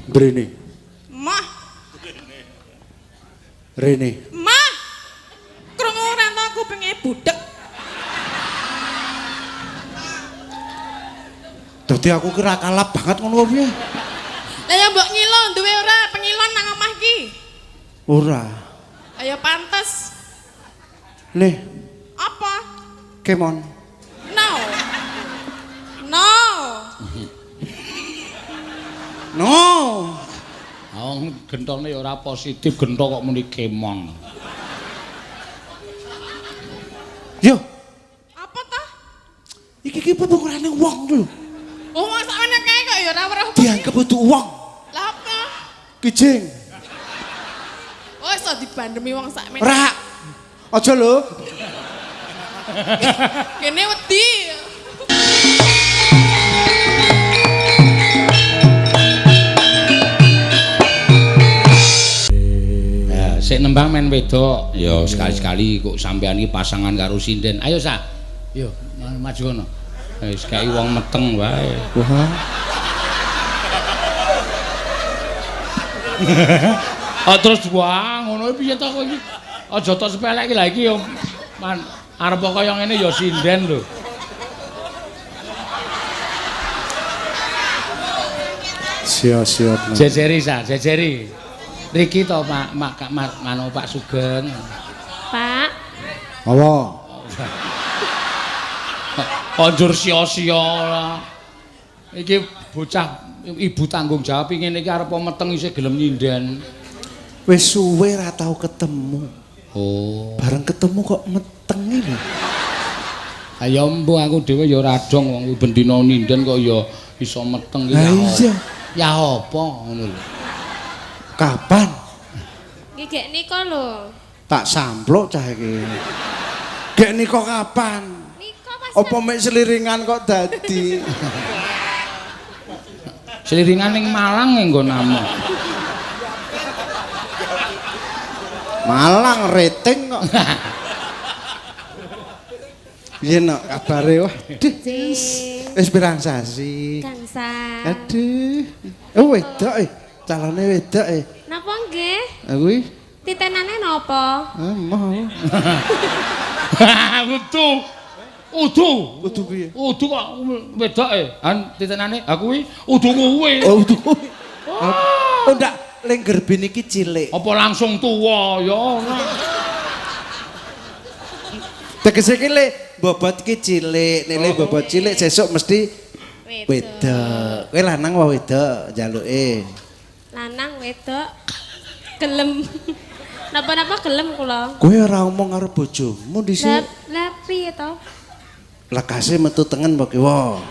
Mrene. Mah, Rene. mah. Krungu ora ta kupinge budhek. Dadi aku ki ra kalap banget ngono piye? Lah ya mbok ngilo duwe ora pengilon nang omah iki? Ora. Ayo pantes. Nih, Apa? kemon. No. No. No. Wong gentone ya ora positif, gento kok muni kemon. Yo, Apa ta? iki ki pupukurane wong lho. Oh, wong sakmene kae kok ya ora weruh. Dianggep kudu wong. Lah apa? Kijing. Oh, iso dibandemi wong sakmene. Ora. Aja lho. Kene wedi. Ya, sik nembang men wedok. Ya sekali-sekali kok sampean iki pasangan karo sinden. Ayo sa. Yo, maju kono. Wis kei wong meteng wae. Wah. Ah terus wah ngono piye to kowe iki? Aja tok sepelekke lha iki yo man arep kaya ngene ya sinden lho. Siap-siap. Jejeri sa, jejeri. Riki to Pak, Mak mano Pak Sugeng. Pak, Apa? Anjur sia-sia ora. Iki bocah ibu tanggung jawab ngene iki arep meteng isih gelem nyinden. Wis suwe ra tau ketemu. Oh. Bareng ketemu kok meteng iki lho. Ayo mbuh aku dhewe ya ora dong wong kuwi bendina ninden kok ya iso meteng iki. Lah iya. Ya apa ngono lho. Kapan? Nggih gek nika lho. Tak sampluk cah iki. Gek nika kapan? Nika pas Apa mek seliringan kok dadi? Seliringan ning Malang nggonamu. Malang rating kok. Piye nok kabare? Wah, duh. Wis pirang sasi? Gangsal. Aduh. Oh wedok e. Calone wedok e. Napa nggih? Ha kuwi Titenane napa? emoh. Udu. Udu. Udu piye? Udu kok wedok e. Han titenane ha kuwi udu kuwi. Oh udu kuwi. Oh ndak, ling gerbin iki cilik. Apa langsung tuwa ya ora. Tegese iki le bobot iki cilik, nek le bobot cilik sesuk mesti wedok. Kowe lanang apa wedok njaluke? Lanang wedok gelem. Napa-napa gelem kula. Kowe ora omong karo bojomu dhisik. Lah piye to? Lekase metu tengen apa kiwa?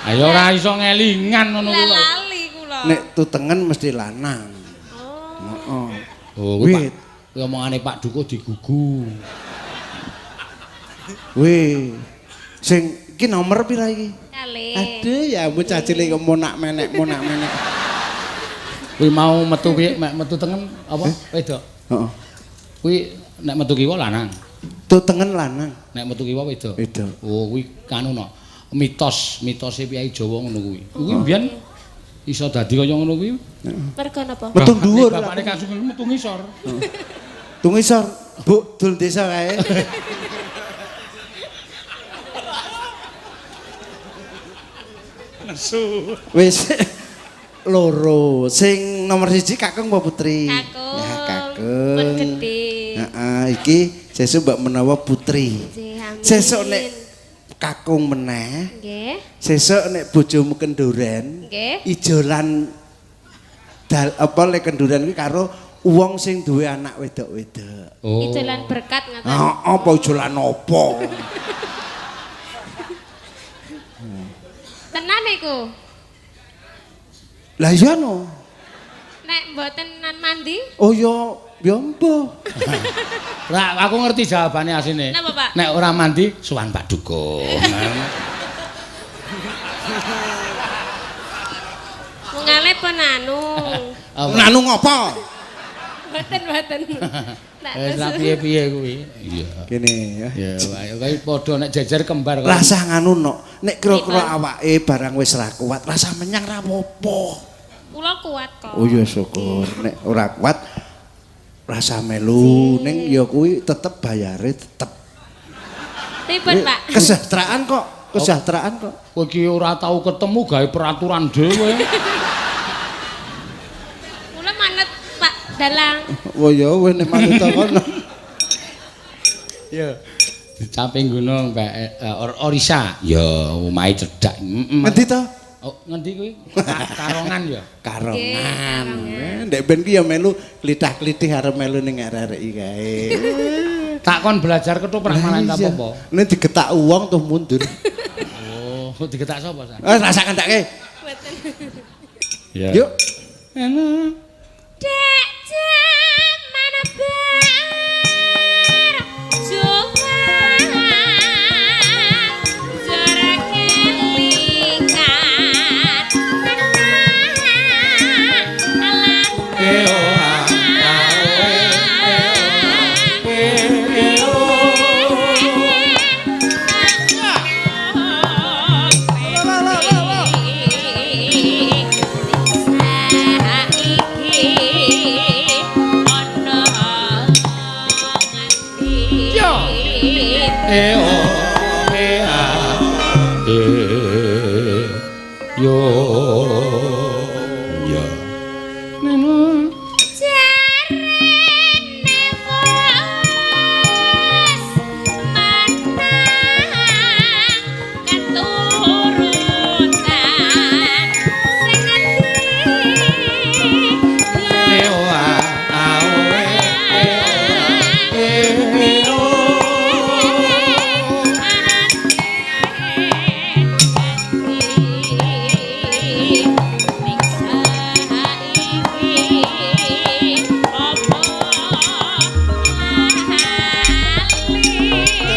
Ayo ora iso ngelingan ngono Lah kuwi. lali kula. Nek tu tengen mesti lanang. Oh. Heeh. Oh, kuwi Pak. Wit. Kuwi omongane Pak Duko digugu. Wih. Sing iki nomor pira iki? Kalih. Aduh, ya ampun cah cilik kok monak menek monak menek. Kuwi mau metu piye? Mek metu tengen apa? Wedok. Heeh. Kuwi nek metu kiwa lanang, Tu tengen lanang. nek metu kiwa wedok. Wedok. Oh, kuwi kanu no. Mitos, mitose priyayi Jawa ngono kuwi. Kuwi mbiyen iso dadi kaya ngono kuwi. Mergo napa? Metu dhuwur. Bapakne langsung metu ngisor. Tu ngisor, Bu, dul desa kae. Nesu. Wis loro. Sing nomor siji Kakung apa Putri? Kakung. Ya, Kakung. Pun gedhe. Heeh, iki sesuk mbak menawa Putri. Nggih, amin. Sesuk nek Kakung meneh, Nggih. sesuk nek bojomu kenduren, Nggih. ijolan dal apa lek kenduren kuwi karo wong sing duwe anak wedok-wedok. Oh. Ijolan berkat ngoten. Heeh, apa ijolan apa? Tenan iku. Lah iya no. Nek mboten nan mandi, Oh ya, ya mbuh. Lah aku ngerti jawabane asine. Napa, Pak? Nek ora mandi sowan Pak Duko. mungale pun anu. Apa? Nganu ngopo? Mboten mboten. Tak Wis ra piye-piye kuwi. Iya. Kene ya. Ya, wae kowe padha nek jejer kembar kok. Rasa nganu no. Nek kira-kira awake barang wis ra kuat, rasa menyang ra apa-apa. Kula kuat kok. Oh iya syukur. Nek ora kuat rasa melu ning ya kuwi tetep bayare tetep. Pripun, Pak? Kesejahteraan kok, kesejahteraan kok. Kowe iki ora tau ketemu gawe peraturan dhewe. Kula manut Pak Dalang. Oh ya wis nek manut kono. Ya. Dicamping gunung Mbak Orisa. Ya omahe cedhak. Heeh. Ngendi to? Oh, ngendi kuwi? Karongan ya. Karongan. Ndek ben ki ya melu klithah-klithih arep melu ning RRI kae. Tak kon belajar ketoprak malah tak apa-apa. Nek digetak wong tuh mundur. Oh, digetak sapa, San? Eh rasakan tak ke. Mboten. Ya. Yuk. Enak. Dek jaman bar juang jora kelingan E O E A E yo ya. Neno Jarene wis menang keturutan sing ngendi E O A A O E E E O.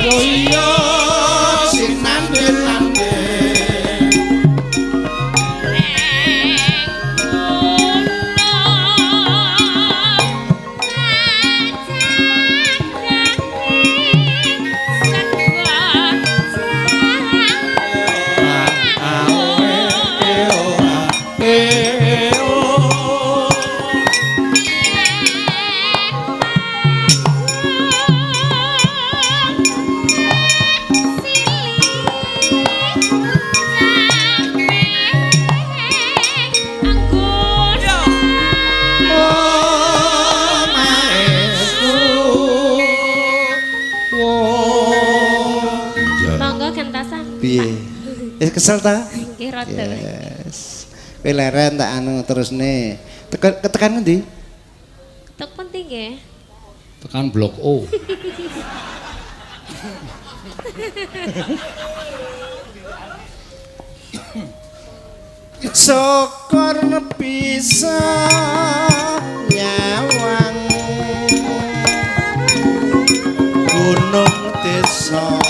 Yo iya Sing nandel-nandel. A O E E O A E O. Monggo gentasan. Piye? Wis kesel ta? Nggih rada. Yes. Kowe leren tak anu terusne. Ketekan ngendi? Tek penting nggih. Tekan blok O. Syukur bisa nyawang gunung desa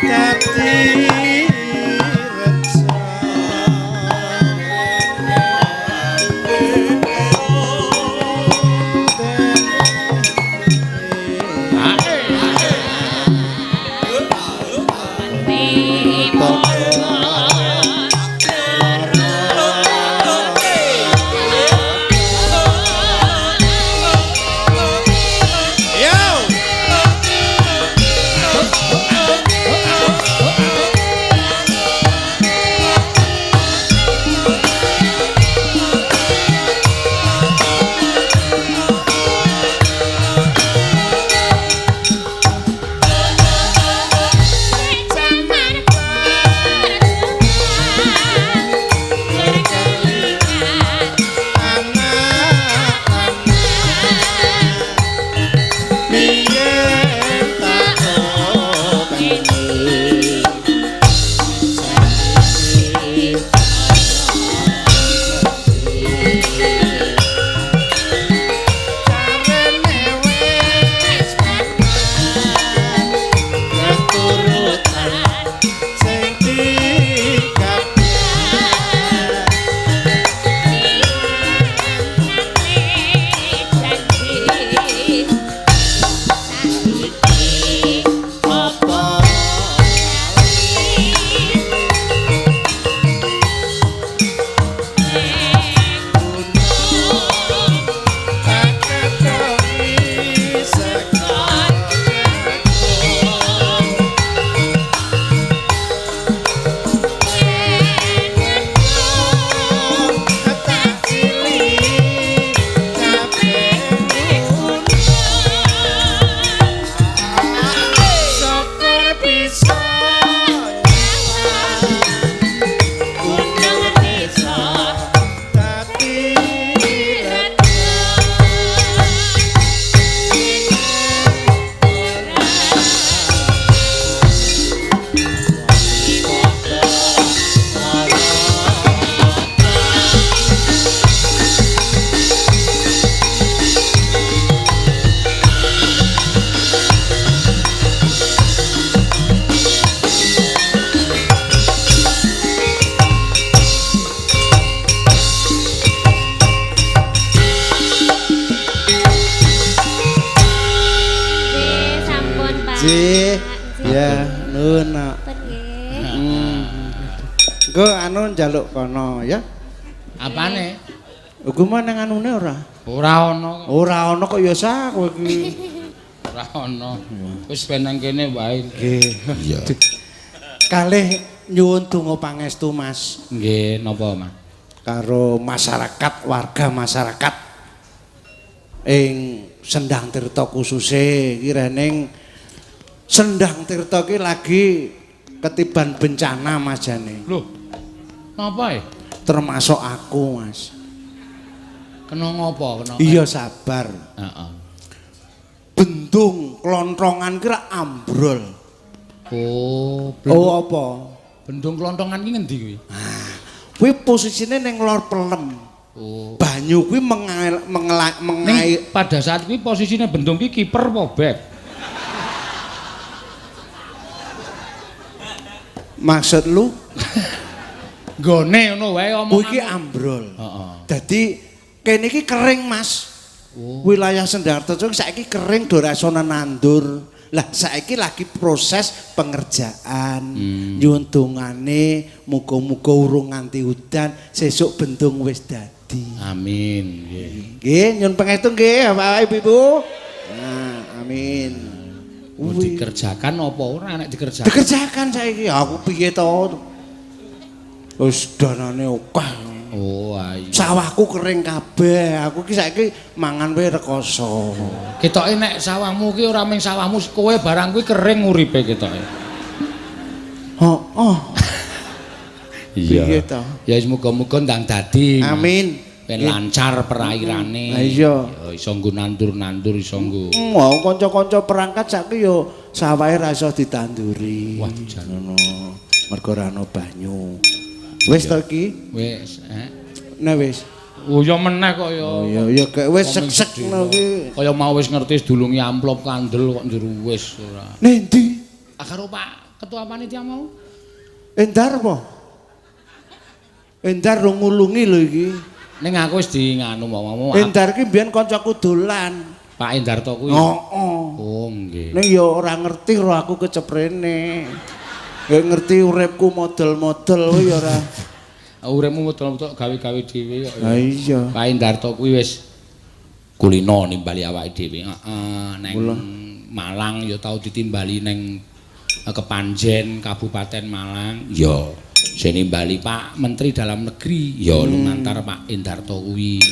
dadi reja. Yo. Ngapunten nggih. Engko anu njaluk kono ya. Apane? Uga nang anune ora? Ora ana. Ora ana kok ya sah kowe iki. Ora ana. Wis ben nang kene wae. Nggih. Iya. Kalih nyuwun donga pangestu Mas. Nggih, napa Mas? Karo masyarakat, warga masyarakat ing Sendang Tirta khususe iki rening Sendang Tirta iki lagi ketiban bencana Mas jane. Lho. Napa e? Termasuk aku Mas. Kena ngopo? Kena. Iya sabar. Heeh. Bendung klontongan ki rak ambrol. Oh, Oh apa? Bendung klontongan ki ngendi kuwi? Kuwi posisine ning lor pelem. Oh. Banyu kuwi mengair pada saat kuwi posisine bendung ki kiper apa bek? Maksud lu? Nggone ngono wae omongan. Kuwi ki ambrol. Heeh. Dadi kene iki kering Mas. Oh. Wilayah Sendang Tirta saiki kering do ora iso nandur. Lah saiki lagi proses pengerjaan. Nyuwun dongane muga-muga urung nganti udan, sesuk bendung wis dadi. Amin. Nggih. Nggih, nyuwun pangestu nggih Bapak Ibu. Nah, amin. Mau dikerjakan apa ora nek dikerjakan? Dikerjakan saiki. Aku piye to? Wis danane akeh. Oh, ayo. Sawahku kering kabeh. Aku ki saiki mangan wae rekoso. Ketoke nek sawahmu ki ora mung sawahmu, kowe barang kuwi kering uripe ketoke. Heeh. Iya. Piye to? Ya wis muga-muga ndang dadi. Amin. Ben lancar perairane. Lah iya. Ya iso nggo nandur-nandur iso nggo. Wah, kanca-kanca perangkat saiki ya sawahe ra iso ditanduri. Wah, jan. Ngono. Mergo ora ana banyu. Wis to iki? Wis, eh. Nah wis. Oh ya meneh kok ya. Oh iya ya gak wis sek-sek ngono kuwi. Kaya mau wis ngerti sedulungi amplop kandel kok njero wis ora. Ning ndi? Ah karo Pak Ketua Panitia mau. Endar apa? Endar rung ngulungi lho iki. Ning aku wis di nganu mau. Endar ki mbiyen kancaku dolan. Pak Endarto kuwi. Heeh. Oh nggih. Ning ya ora ngerti ro aku keceprene. Gak ngerti uripku model-model kuwi ya ora. Uripmu model-model gawe-gawe dhewe kok. Ha iya. Pak Endarto kuwi wis kulino nimbali awake dhewe. Heeh, neng Malang ya tau ditimbali neng Kepanjen Kabupaten Malang. Ya, sing nimbali Pak Menteri Dalam Negeri ya lumantar Pak Endarto kuwi.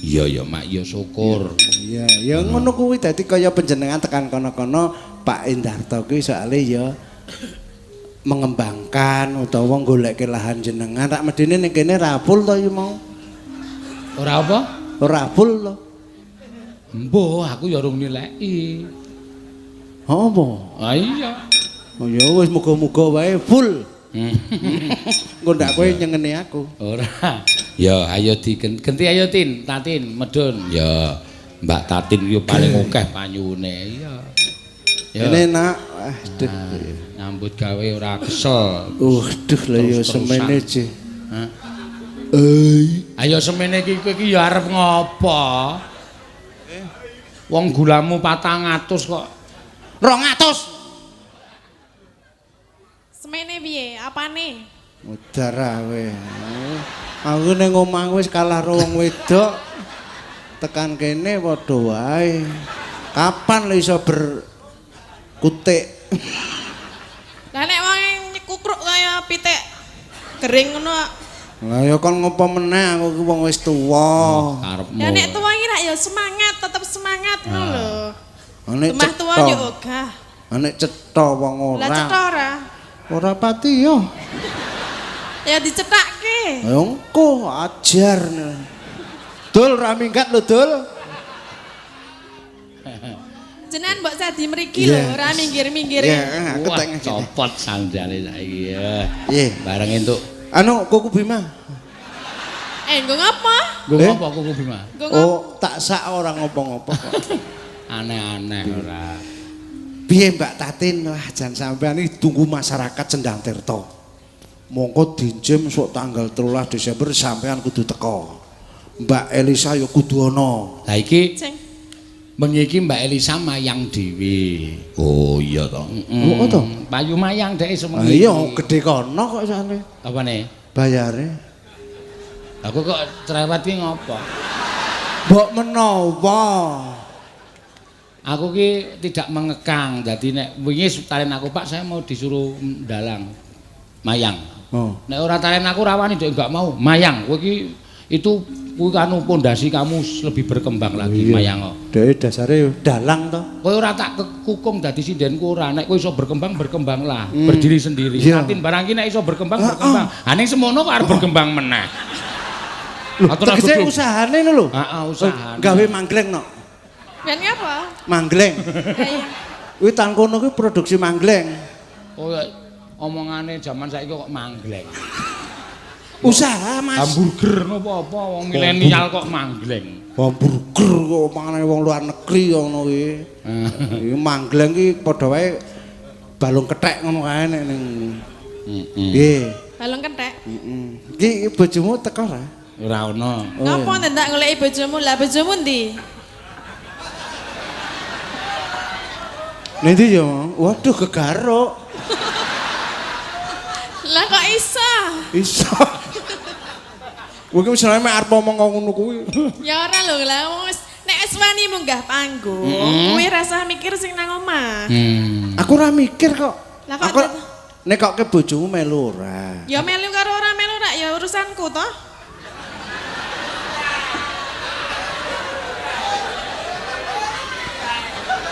Iya ya Mak ya syukur. Iya, ya ngono kuwi dadi kaya panjenengan tekan kono-kono Pak Endarto kuwi soalé ya mengembangkan utawa goleke lahan jenengan rak medine ning kene ra full to iki mau. Ora apa? Ora full to. Embuh, aku ya urung nileki. Apa? Ah iya. Oh ya wis muga-muga wae full. Engko ndak kowe nyengeni aku. Ora. Ya ayo digenti ayo Tin, Tatin medun. Ya Mbak Tatin yo paling akeh panyuwune. Iya. Ya. Ini nak, aduh. Nyambut gawe ora kesel. Duh lha ya semene je. Hah? Ayo semene iki kowe iki ya arep ngopo? Wong gulamu 400 kok. 200. Semene piye? Apane? Mudar kowe. Aku ning omah wis kalah karo wong wedok. Tekan kene padha wae. Kapan lho iso berkutik? Lah nek wong nyekukruk kaya pitik kering ngono. Lah ya kon ngopo meneh aku ki wong wis tuwa. Karepmu. Ya nek tuwa iki rak ya semangat, tetep semangat ngono lho. Nek Lemah tuwa yo ogah. Nek cetha wong ora. Lah cetha ora? Ora pati yo. Ya dicethake. Ya engko ajar. Dul ra minggat lho, Dul. Jenengan mbok sadi mriki lho, ora minggir-minggir. Ya, aku tak ngene. Copot sandale saiki ya. Nggih. Bareng entuk. Anu Kuku Bima. Nggo ngapa? Nggo ngapa Kuku Bima? Oh, tak sak ora ngopo-ngopo kok. Aneh-aneh ora. Piye Mbak Tatin? Wah, jan sampean iki tunggu masyarakat Sendang Tirta. Mongko dinjem sok tanggal 13 Desember sampean kudu teko. Mbak Elisa ya kudu ana. Lah iki Bengi iki Mbak Elisa mayang dhewe. Oh iya to. Oh, to? Payu mayang dhek semengi. Iya, gedhe kono kok sane. Apane? Bayare. Aku kok cerewet ki ngopo? Mbok menawa. Aku ki tidak mengekang. Dadi nek wingi talen aku, Pak, saya mau disuruh dalang mayang. Oh. Nek ora talen aku rawani dhek enggak mau. Mayang kowe ki itu kuwi anu pondasi kamu lebih berkembang lagi Iya. mayang kok. Dhek dasare dalang to. Kowe ora tak kukung dadi sindenku ora. Nek kowe iso berkembang berkembanglah, berdiri sendiri. Iya. Tatin barang ki nek iso berkembang berkembang. Ha ning semono kok arep berkembang meneh. Lho, Atur tegese usahane ngono lho. Heeh, usahane. Gawe manggleng no. Ben ngapa? Manggleng. Ayo. Kuwi tang kono kuwi produksi manggleng. Oh, omongane jaman saiki kok manggleng. Usaha, Mas. Hamburger napa apa wong milenial kok manggleng. Hamburger kok mangane wong luar negeri ngono kuwi. Iki manggleng ki padha wae balung kethek ngono kae nek ning. Heeh. Nggih. Balung kethek. Heeh. Iki bojomu teko ora? Ora ono. Oh, Ngapa ndak goleki bojomu? Lah bojomu ndi? Ning ndi ya? Waduh gegaruk. Lah kok iso? Iso. Kowe ki misalnya mek arep ngomong ngono kuwi. Ya ora lho, lah wis nek wis wani munggah panggung, kuwi rasah mikir sing nang omah. Aku ora mikir kok. Lah kok Aku nek kok ke bojomu melu ora. Ya melu karo ora melu rak ya urusanku toh.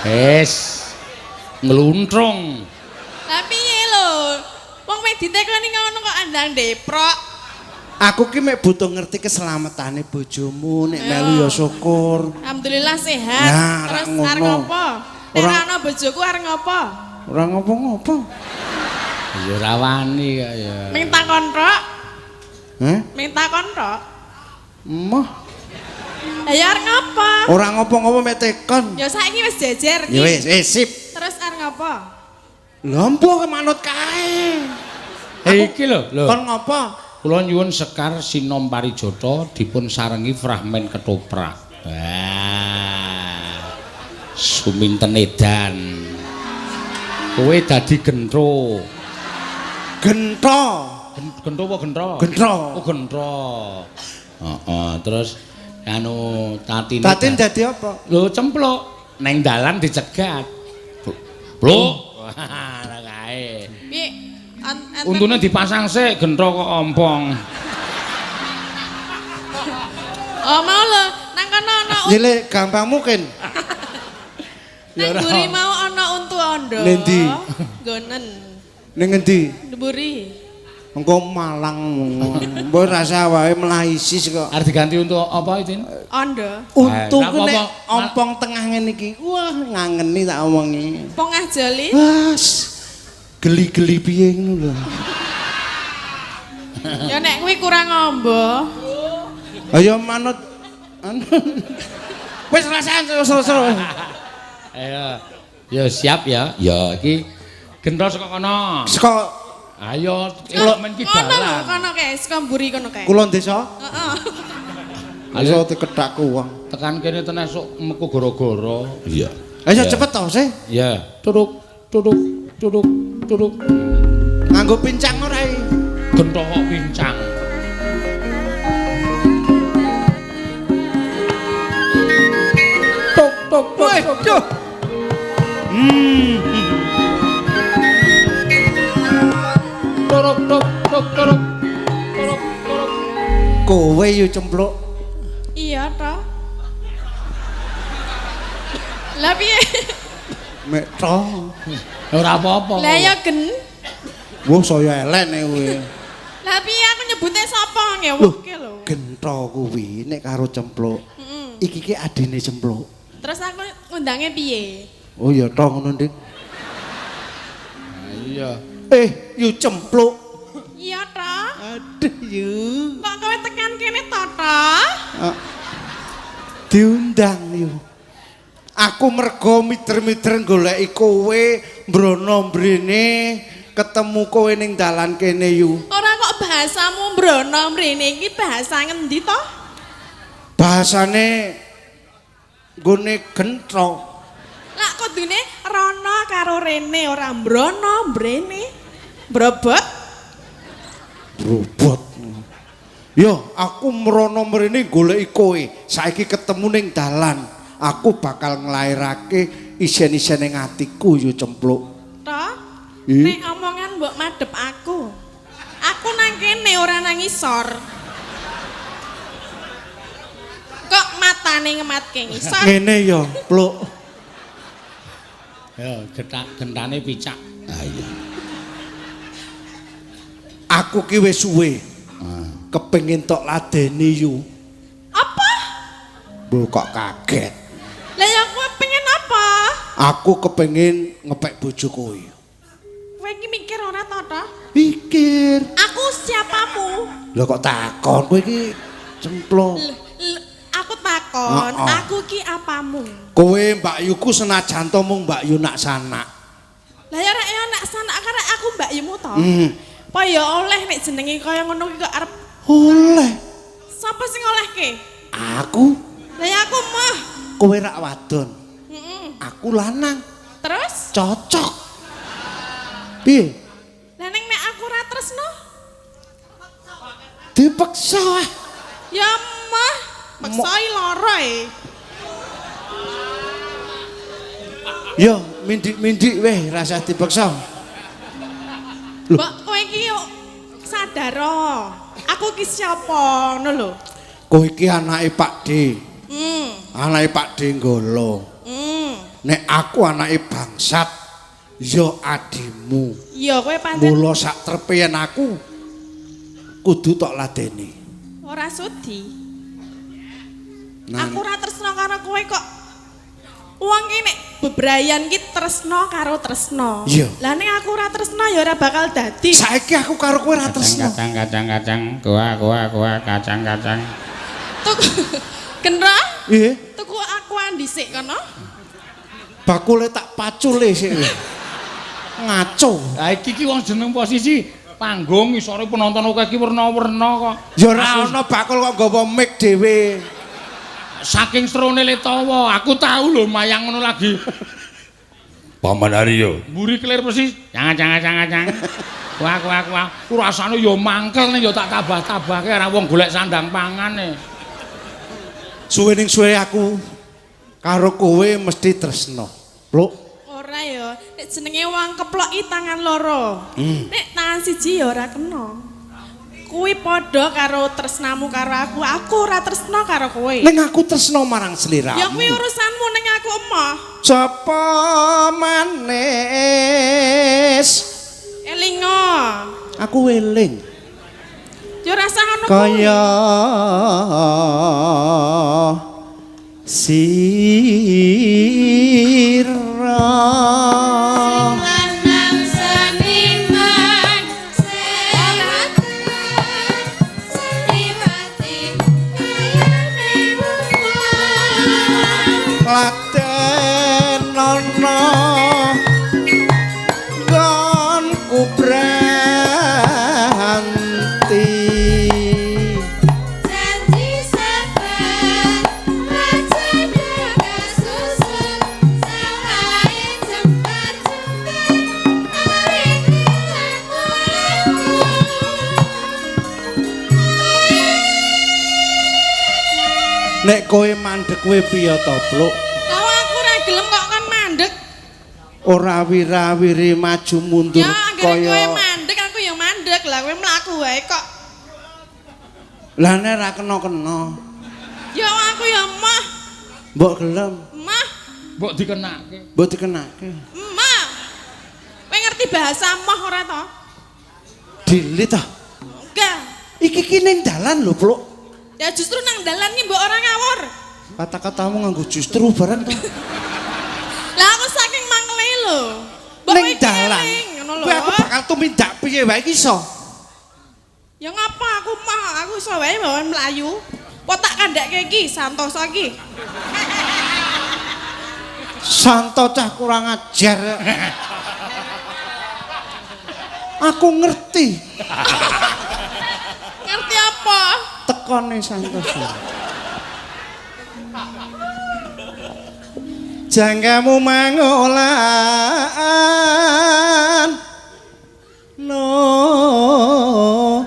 Wis ngluntrung. Lah piye lho? Wong mek ditekoni ngono kok andang deprok. Aku ki mek butuh ngerti keselamatane bojomu, nek melu ya syukur. Alhamdulillah sehat. Nah, rak terus arep ngono. ngopo? Nek Ora- ora ana bojoku arep ngopo? Ora ngopo-ngopo. Ya ora wani kok ya. Ming takon tok, Heh? ming takon tok. Emoh. Lah ya arep ngopo? Ora ngopo-ngopo mek tekon. Ya saiki wis jejer ki. Ya wis, wis sip. Terus arep ngopo? Lha mbuh manut kae. Iki lho, lho. Kon ngopo? Kula nyuwun Sekar Sinom Parijata dipun sarengi fragmen ketoprak. Wah. Suminten edan. Kowe dadi gentro. Gentro. Gentro apa gentro? Gentro. Oh, gentro. Heeh, terus anu Tatine. Tatin dadi apa? Lho cempluk neng dalan dicegat. Bluk. Wah, lah kae. Piye? Untune dipasang sik gentro kok ompong. Oh mau lho, nang kono ana Nyile gampang mungkin. nang mburi mau ana untu ondo. Nendi? Nggonen. Ning ngendi? Mburi. Engko Malang. Mbok rasa wae mlaisis kok. Arep diganti untuk apa itu? Ondo. Untu Eh, ku nek apa-apa. ompong tengah ngene iki. Wah, ngangeni tak omongi. Pongah joli. Wah, geli-geli piye ngono lho. Ya nek kuwi kurang ombo. Ayo manut. Anu. Wis rasane seru-seru. Ayo. Ya siap ya. Ya iki gentro saka kono. Saka Ayo, elemen ki Kono lho, dalan. kono kae, saka mburi kono kae. kulon desa. Heeh. Iso dikethakku wong. Tekan kene tenan esuk meku gara-gara. Iya. Ayo cepet to, sih. Ya, turuk turuk turuk turuk. Nganggo pincang ora iki? Gentro kok pincang. Tok tok tok. Waduh. Turuk tuk tuk turuk. Turuk turuk. Kowe yo cempluk. Iya toh. Lah piye? Mek to. Ora apa-apa. Lah ya gen. Wah, saya elek nek kowe. Lah piye aku nyebute sapa ngewoke lho. Gentro kuwi nek karo cempluk. Heeh. Iki ki adine cempluk. Terus aku ngundange piye? Oh iya to ngono, Dik. Iya. Yu cempluk. Iya toh. Aduh, yu. Kok kowe tekan kene to toh? Ah, diundang yu. Aku mergo miter-miter goleki kowe, mbrono mrene, ketemu kowe ning dalan kene yu. Ora kok bahasamu mbrono mrene iki bahasa ngendi toh? Bahasane Nggone gentro. Lah kudune rono karo rene ora mbrono mbrene. Brobot. Brobot. Yo, aku mrono mrene goleki kowe. Saiki ketemu ning dalan. Aku bakal nglairake isen-isen ning atiku yo cempluk. To? Nek omongan mbok madhep aku. Aku nang kene ora nang ngisor. Kok matane ngematke ngisor? Ngene yo, Pluk. Ya, gentane picak. Ha iya. Aku ki wis suwe. Kepengin tok ladeni yu. Apa? Mbok kok kaget. Lah ya kowe pengen apa? Aku kepengin ngepek bojo kowe. Kowe iki mikir ora to, to? Pikir. Aku siapamu? Lah kok takon kowe iki cemplung. Aku takon, aku ki apamu? Kowe Mbak Yuku senajan to mung Mbak Yu nak sanak. Lah ya rek ya nak sanak karek aku Mbak Yumu to. Apa ya oleh nek jenenge kaya ngono ki kok arep oleh. Sapa sing olehke? Aku. Lah ya aku mah. Kowe rak wadon. Aku lanang. Terus? Cocok. Piye? Lah ning nek aku ora tresno? Dipeksa ah. Ya mah, peksai lara e. Yo, mindik-mindik weh rasa dipeksa. Mbok kowe iki yo sadar. Aku iki sapa ngono lho. Kowe iki anake Pak D. Anake Pak D Nggolo. Nek aku anake bangsat ya adimu. Ya kowe pancen. Mula sak trepe yen aku kudu tok ladeni. Ora sudi. Aku ora tresno karo kowe kok. Wong ki nek bebrayan ki tresno karo tresno. Lah nek aku ora tresno ya ora bakal dadi. Saiki aku karo kowe ora tresno. Kacang kacang kacang, koa koa koa kacang kacang. Tuku Kendra? Nggih. Tuku akuan dhisik kono. Bakule tak pacule sik. Ngaco. Lah iki ki wong jeneng posisi panggung isore penonton akeh iki werna-werna kok. Ya ora ana bakul kok nggawa mic dhewe. Saking serone letawa, aku tahu lho mayang ngono lagi. Paman Aryo. Mburi kelir persis. Jangan jangan jangan jangan. Wah wah wah. Ku rasane ya mangkel nih ya tak tambah-tambahke ora wong golek sandang pangane. Suwe ning suwe aku karo kowe mesti tresno. Pluk. Ora ya, nek jenenge wong keploki tangan loro. Nek tangan siji ya ora kena. Kuwi padha karo tresnamu karo aku. Aku ora tresno karo kowe. Ning aku tresno marang sliramu. Ya kuwi urusanmu ning aku emoh. Sapa manis? Elingo. Aku eling. Ya ora usah ngono kuwi. Kaya sira. Laten ana nggonku branti janji sabar aja kesusu salahe jembar-jembar arep laku. Nek kowe mandek kowe piye to, Pluk? Ora wira-wiri maju mundur ya, kaya kowe mandek aku ya mandek. Lah kowe mlaku wae kok. Lah nek ora kena-kena. Ya aku ya mah. Mbok gelem. Mah. Mbok dikenake. Mbok dikenake. Mah. Kowe ngerti bahasa mah ora to? Dilit ta? Enggak. Iki ki ning dalan lho, Pluk. Ya justru nang dalan ki mbok ora ngawur. Kata-katamu nganggo justru bareng to. Lah aku saking mangkele lho. Ning dalan. Kowe aku bakal tumindak piye wae iki iso. Ya ngapa aku mah aku iso wae bawa mlayu. Kok tak kandhake iki Santoso iki. Santo cah kurang ajar. Aku ngerti. Ngerti apa? Tekone Santoso. Jangkamu mangolan no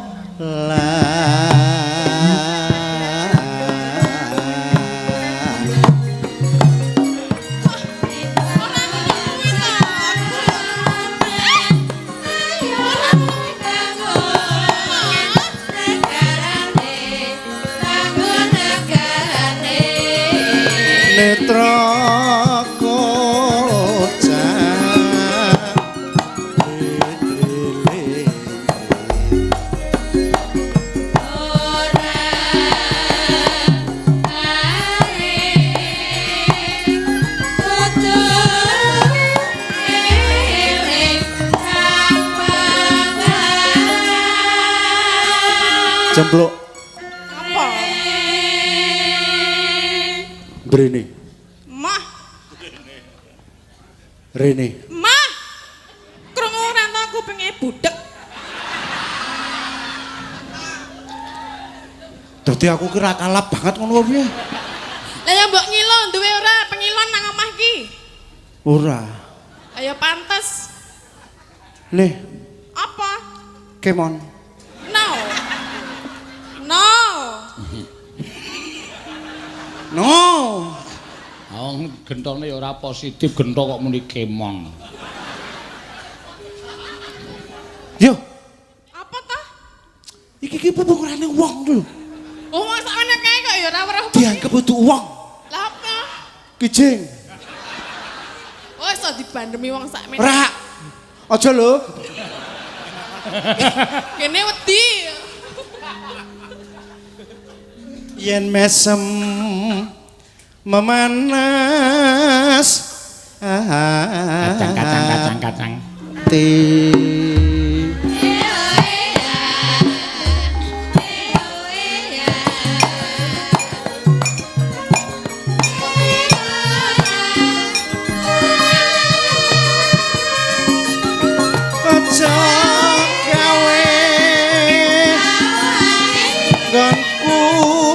netra Cempluk. Apa? Brene. Mah. Rene. Mah. Krungu ora ta kupinge budhek. Dadi aku ki ra kalap banget ngono piye? Lah ya mbok ngilo duwe ora pengilon nang omah ki? Ora. Ayo pantes. Nih. Apa? Kemon. No. No. No. Wong gentone ya ora positif, gento kok muni kemong. Yo. Apa ta? Iki ki pupurane wong lho. Oh, wong sakmene kae kok ya ora weruh. Dianggep kudu wong. Lah apa? Kijing. Oh, iso dibandemi wong sakmene. Ora. Aja lho. Kene wedi. Yen mesem memanas Kacang kacang kacang kacang. Ti. Aja gawe nggonku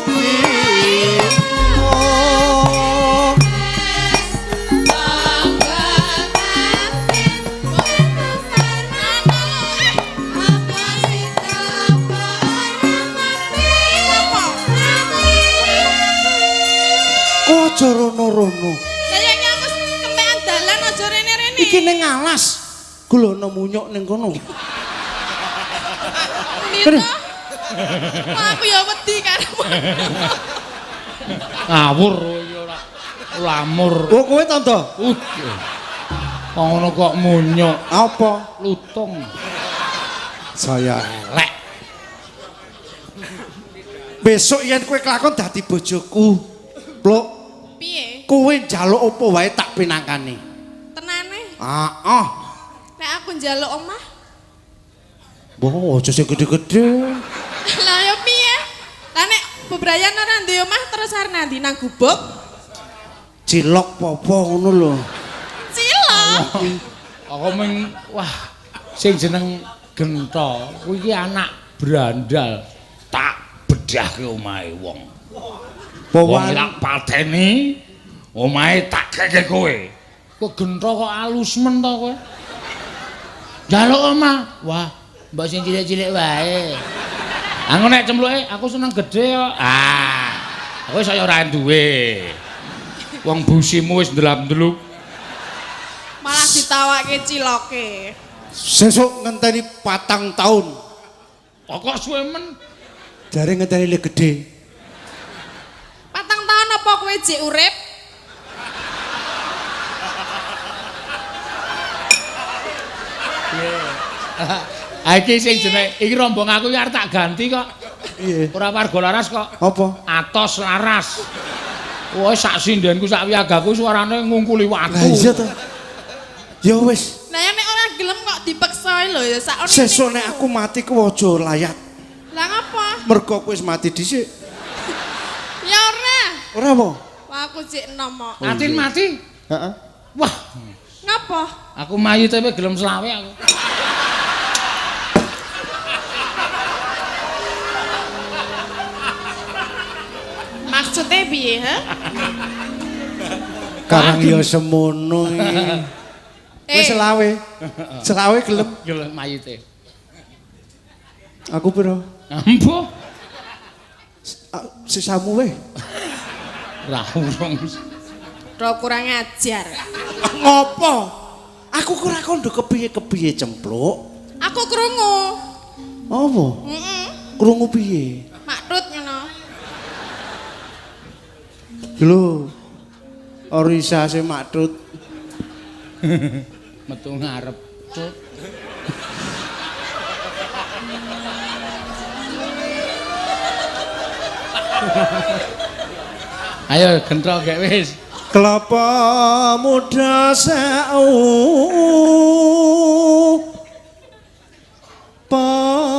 bingung. Kok aja rono-rono. Lah ya iki aku kentekan dalan aja rene-rene. Iki ning alas. Gulono munyuk ning kono. Endi to? Wah, aku ya wedi karo. Ngawur kowe iki ora lamur. Oh, kowe tandha? Kok ngono kok munyuk. Apa? Lutung. Saya Elek. Besok yen kowe kelakon dadi bojoku. Pluk, Piye? kowe njaluk apa wae tak pinangkani. Tenane? Heeh. Nek aku njaluk omah. Wah, aja sing gede-gede. Lah ya piye? Lah nek bebrayan ora duwe omah terus arep nandi nang gubuk? Cilok popo ngono lho. Cilok. Aku ming wah sing jeneng Gento kuwi iki anak brandal tak bedhahke omahe wong. Wong tak pateni omahe tak keke kowe. Kok Gento kok alus men to kowe? Njaluk omah. Wah, mbok sing cilik-cilik wae. Aku nek cempluke aku seneng gedhe kok. Ah, kowe saya ora duwe. Wong busimu wis ndelap-ndeluk. Malah ditawake ciloke. Sesuk ngenteni 4 tahun. Kok suwe men? Jare ngenteni le gedhe. 4 tahun apa kowe jek urip? Ah iki sing jenenge iki rombong aku iki arep tak ganti kok. Piye? Ora warga laras kok. Apa? Atos laras. Wah, sak sindenku sak wiyagaku suarane ngungkuli watu. Lah iya to. Ya wis. Lah ya nek ora gelem kok dipeksa lho ya sak ono. Sesuk nek aku mati ku aja layat. Lah ngapa? Mergo kowe wis mati dhisik. Ya ora. Ora apa? Wah aku jek enom kok. Atin mati. Heeh. Wah, Ngapa? aku mayite kowe gelem selawe aku. Maksudnya piye, ha? Karang ya semono iki. Wis selawe. Selawe gelem. Gelem mayite. Aku piro? Ampuh. Sisamu weh. Ra urung. Ora kurang ajar. Ngopo? Aku ora kondo kepiye-kepiye cempluk. Aku krungu. Apa? Heeh. Krungu piye? Maktut ngono. Lho. Orisa sing maktut. Metu ngarep. Tut. Ayo gentrok gek wis. Kelapa muda sau pama.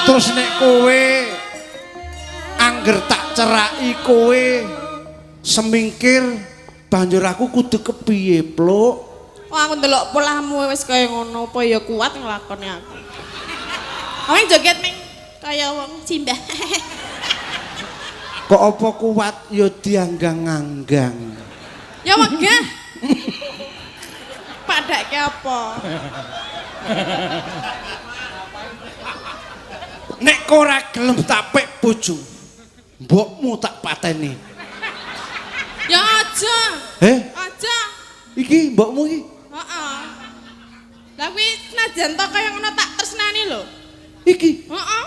Terus nek kowe angger tak ceraki kowe semingkir banjur aku kudu kepiye, Pluk? Oh, aku ndelok polahmu wis kaya ngono, apa ya kuat nglakoni aku. Aweng joget ming kaya wong simbah. Kok apa kuat ya dianggang-anggang. Ya wegah. Padake apa? Nek ora gelem tak pek bojo, mbokmu tak pateni. Ya aja. Aja. Iki mbokmu iki? Heeh. Lah kuwi senajan to kaya ngono tak tresnani lho. Iki? Heeh.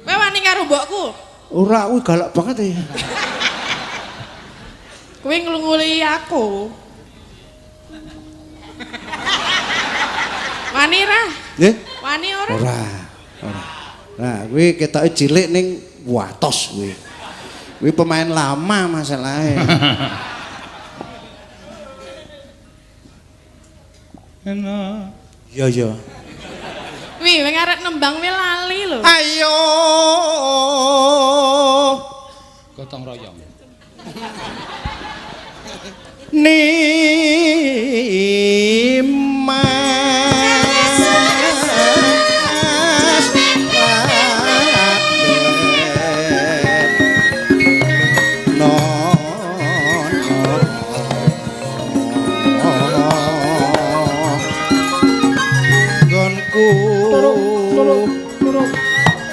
Kowe wani karo mbokku? Ora, kuwi galak banget ya. Kowe nglunguli aku. Wani ra? Nggih. Wani ora? Ora. Ora. Nah, kuwi ketoke cilik ning watos kuwi. Kuwi pemain lama masalahe. Enak. Iya, iya. Wih, wing arep nembang wi lali lho. Ayo. Gotong royong. Nimas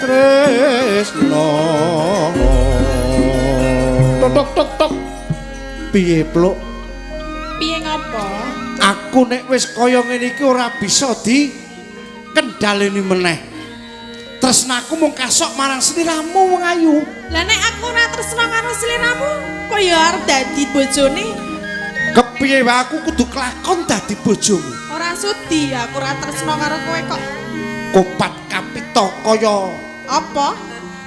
Tresno. Tok tok tok. Piye, Pluk? Piye ngopo? Aku nek wis kaya ngene iki ora bisa di kendhaleni meneh. Tresnaku mung kasok marang sliramu wong ayu. Lah nek aku ora tresna karo sliramu, kok ya arep dadi bojone? Kepiye wae aku kudu kelakon dadi bojomu. Ora sudi, aku ora tresna karo kowe kok. Kopat kapita kaya apa?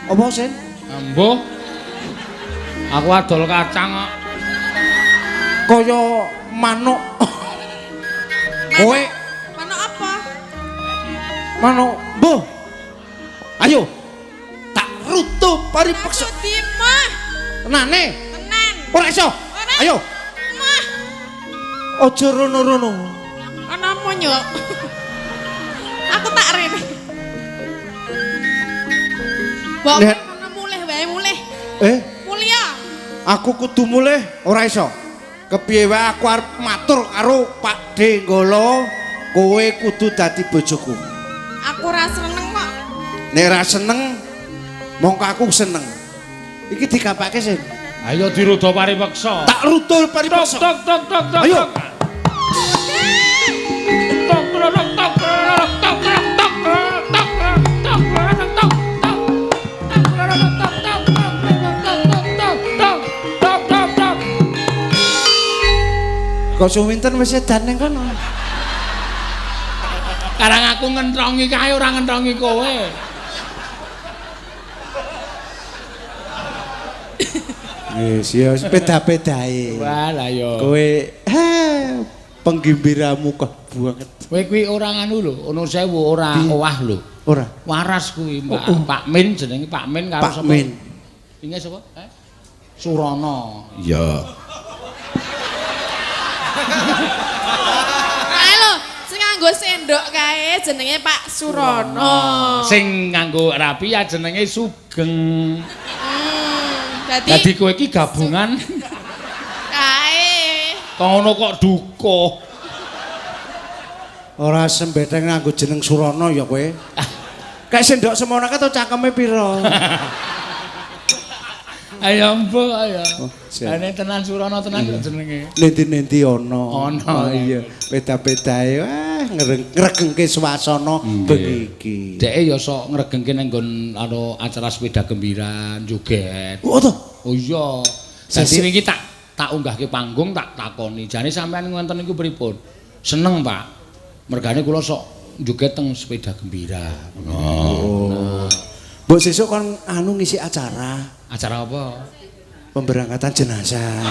Apa, Sen? Embuh. Aku adol kacang kok. Kaya manuk. Kowe manuk apa? Manuk. Mbuh. Ayo. Tak rutuh paripeksa. Sudi mah. Tenane. Tenan. Ora iso. Ayo. Mah. Aja rono-rono. Ana apa nyok? Aku tak rene. Mbok ngono mulih wae mulih. Mulya. Aku kudu mulih ora iso. Kepiye wae aku arep matur karo Pak D Nggolo, kowe kudu dadi bojoku. Aku ora seneng kok. Nek ora seneng, mongko aku seneng. Iki digapake, Sin. Ayo dirudo paripeksa. Tak rudo paripeksa. Tok tok tok tok. Ayo. Tok tok tok tok tok tok tok tok tok tok tok. Kok suwinten wis edan ning kono. Karang aku ngentrongi kae ora ngentrongi kowe. Wis ya beda-bedae. Wah lah ya. Kowe penggimbiramu kok banget. Kowe kuwi ora nganu lho, ono sewu ora owah lho. Ora. Waras kuwi Mbak. Pak Min jenenge Pak Min karo Pak sapa? Min. Inge sapa? Eh? Surana. Iya. Kae lho, sing nganggo sendok kae jenenge Pak Surana. Sing nganggo rapi ya jenenge Sugeng. Dadi Dadi kowe iki gabungan kae. Kok ngono kok dukuh. Ora sembeteng nganggo jeneng Surana ya kowe. Kayak sendok semono kae to cangkeme pira? Ayo mbok ayo. Oh, siap. Ane tenan Surana tenan kok jenenge. Nendi-nendi ana. Ana, Oh, iya. Beda-bedae wah ngregengke swasana bengi iki. Dheke ya sok ngregengke nang nggon anu acara sepeda gembira joget. Oh to. Oh iya. Dadi Sesuk- wingi tak unggahke panggung tak takoni. Jane sampean ngoten niku pripun? Seneng, Pak. Mergane kula sok joget teng sepeda gembira. Oh. Mbok sesuk kon anu ngisi acara Acara apa? pemberangkatan jenazah.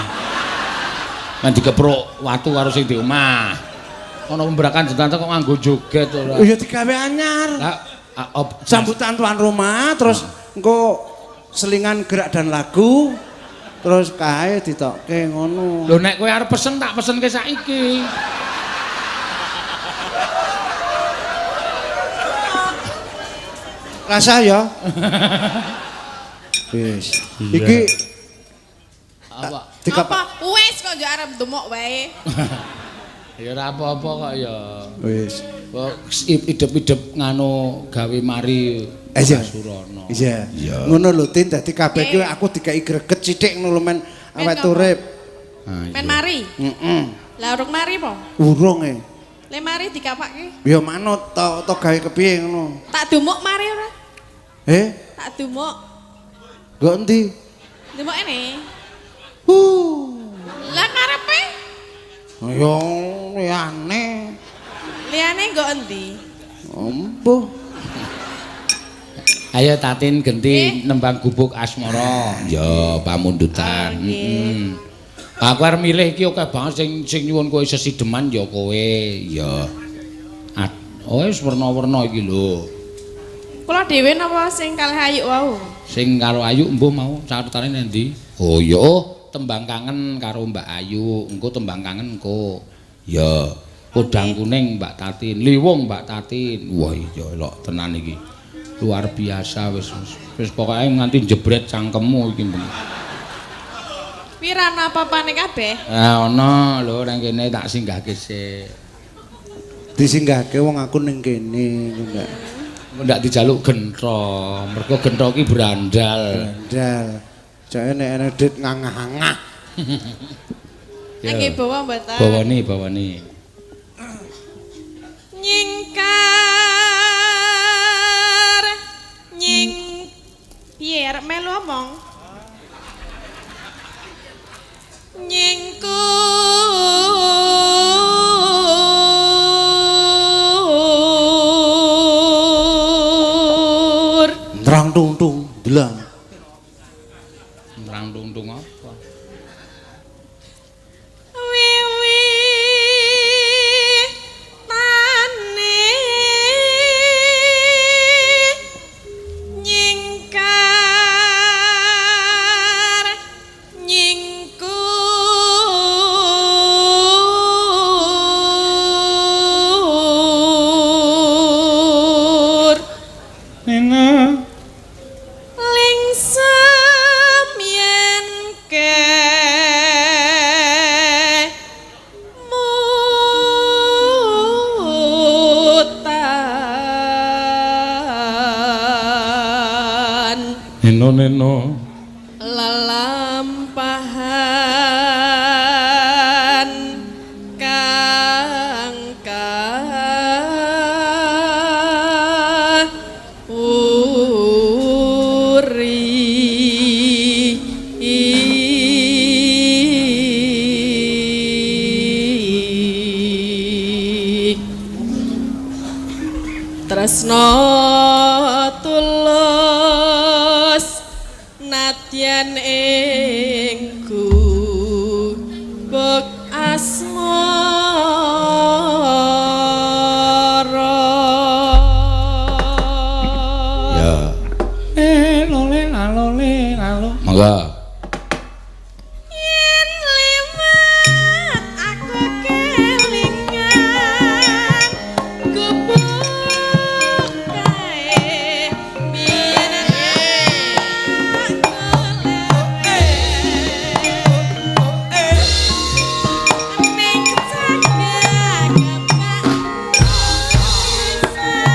Kan dikepruk watu karo sing di omah. Ana pemberangkatan jenazah kok nganggo joget ora. Ya digawe anyar. Lah Sambutan tuan rumah terus engko selingan gerak dan lagu terus kae ditokke ngono. Lho nek kowe arep pesen tak pesenke saiki. Rasa ya. Wis. Iki Apa? dikap Apa? Wis kok yo arep ndemok wae. Ya ora apa-apa kok ya. Wis. Kok idep-idep nganu gawe mari Iya. Surana. Iya. Ngono lho Tin, dadi kabeh ki aku dikai greget sithik ngono lho men awet apa? urip. Men mari. Heeh. Lah urung mari po? Urung e. Le mari dikapake. Ya manut to gawe kepiye ngono. Tak dumuk mari ora? Eh, Tak dumuk. nggo endi? Dumuk ene. Lah karepe? Ya liyane. Liyane nggo endi? Embuh. Ayo Tatin genti nembang gubuk asmara. Ya pamundutan. Heeh. Aku arep milih iki akeh banget sing nyuwun kowe sesideman ya kowe. Ya. Oh wis werna-werna iki lho. Kula dhewe napa sing kalih Ayu wau? Sing karo Ayu mbuh mau catetane nendi? Oh ya, oh, tembang kangen karo Mbak Ayu. Engko tembang kangen engko. Ya. Podang kuning Mbak Tatin, liwung Mbak Tatin. Wah iya elok tenan iki. Luar biasa wis wis pokoke nganti jebret cangkemmu iki. Pira ana apa-apane kabeh? Ah ana lho nang kene tak singgahke sik. Disinggahke wong aku ning kene enggak. Ndak dijaluk gentro, mergo gentro ki brandal. Brandal. Jake nek ana dit ngangah-angah. Nggih bawa mboten? Bawane, bawane. Nyingkar nying piye arep melu omong? Nyingkur Nrang tung tung delang. Nrang tung tung apa? Wiwi tane nyingkar nyingkur Nena lingsem yen ke mutan Neno neno lelampahan kang uri Tresno tulus nadyan ing gubuk asmara. Ya. Lole lalole lalo. Monggo. Yen liwat aku kelingan gubuk kae biyen aku leren ning cagak kebak pisan.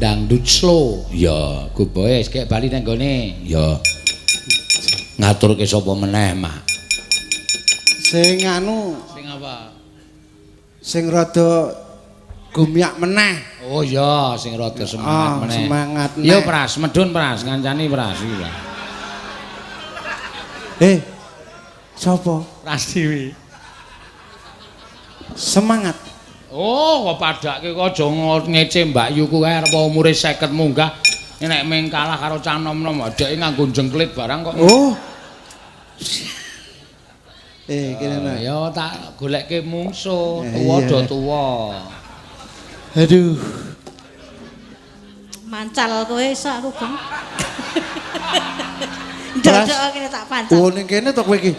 Dangdut slow. Ya, Guboy wis kek bali nang gone. Ya. Ngaturke sapa meneh, Mak? Sing anu, Sing apa? Sing rada gumyak meneh. Oh iya, sing rada semangat Ah, meneh. semangat meneh. Yo Pras, medun Pras, ngancani Pras iki lah. Eh. Sapa? Pras Dewi. Semangat. Oh, kok padake kok aja ngece Mbak Yuku kae arep umure 50 munggah. Nek meng kalah karo cah nom-nom dheke nganggo jengklit barang kok. Oh. Eh, kene nah. Ya tak golekke mungsuh, Eh, tuwa iya. do tuwa. Aduh. Mancal kowe iso aku, Geng. Pras. Ndodok kene tak pancal. Oh, ning kene to kowe iki.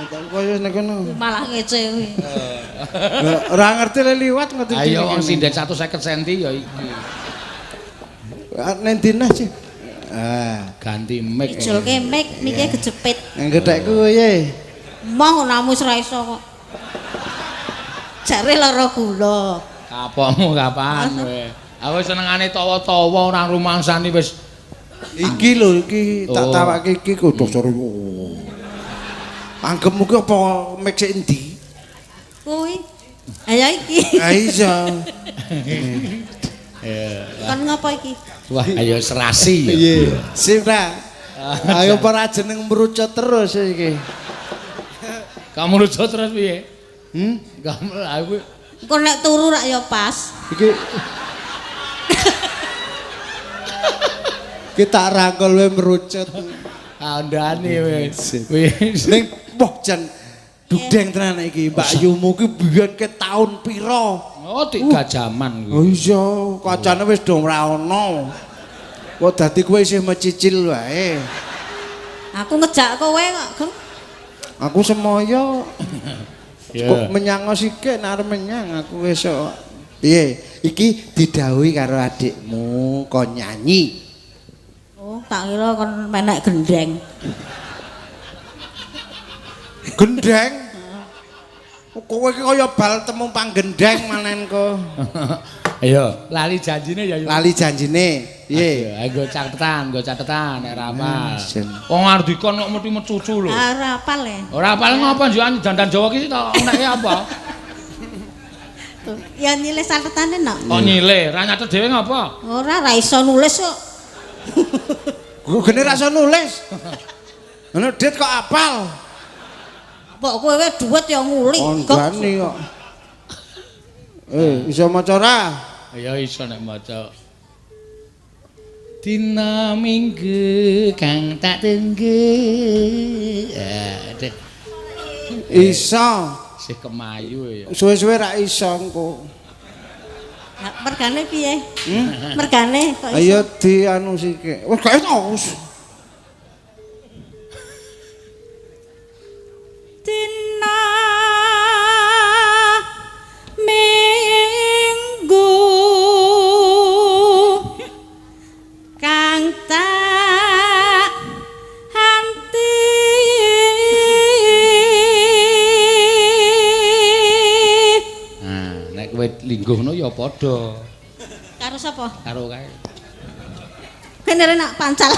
Tak koyo ning kono. Malah ngece kuwi. Ora ngerti le liwat ngerti. Ayo wong sinden 150 cm ya iki. Ning dinah sih. Ah, Ganti mic. Ijolke mic, mike kejepit. nang gethekku kowe. Moh namu wis ra iso kok. Jare lara gula. Kapokmu kapan kowe? Aku senengane tawa-tawa ora rumangsani wis. Iki lho iki tak Oh. tawake iki kudu sore. Anggepmu ki apa mic sik endi? Kuwi. Ayo iki. Ah iya. Kon ngopo iki? Wah, ayo serasi ya. Iya. Sip ra. Ayo para jeneng merucut terus iki. Kamu lucu terus piye? Hmm? Kamu aku Engko nek turu rak ya pas. Iki Kita rangkul we merucut. kandhane wis. Wis. Ning wah jan dudeng tenan iki Mbak Yumu ki biyen ke taun pira? Oh, tiga jaman Oh kuwi. iya, kacane wis do ora ono. Kok dadi kowe isih mecicil wae. Aku ngejak kowe kok, Geng. Aku semoyo Ya. kok menyang sithik nek arep menyang aku wis kok. Piye? Iki didhawuhi karo adikmu kon nyanyi. Oh, tak kira kon menek gendeng. Gendeng. Kowe iki kaya bal temu panggendeng manen ko. Ayo, lali janjine ya. Yu. Lali janjine. Piye? Ayo, nggo catetan, nggo catetan nek ora apal. Jen. Wong Ardika kok mesti mecucu lho. Ora apal e. Ora apal ngopo njukan dandan Jawa ki to eneke apa? Tuh, ya nyilih catetane nok. Kok nyilih, ra nyatet dhewe ngopo? Ora ra iso nulis kok. Gue gene ra iso nulis. Ngono dit kok apal. Mbok kowe wae duit ya nguli. Kandhane kok. Eh, iso maca ora? Ya iso nek maca. Dina Minggu kang tak tunggu. Aduh, Iso. sih kemayu ya. Suwe-suwe ra iso engko. Lah, mergane piye? Mergane kok iso? Ayo di anu sithik. Wis gak iso. Wis. Dina Minggu kang tak hanti Nah, nek kowe lingguhno ya padha karo sapa? karo kae. Kene nak pancal.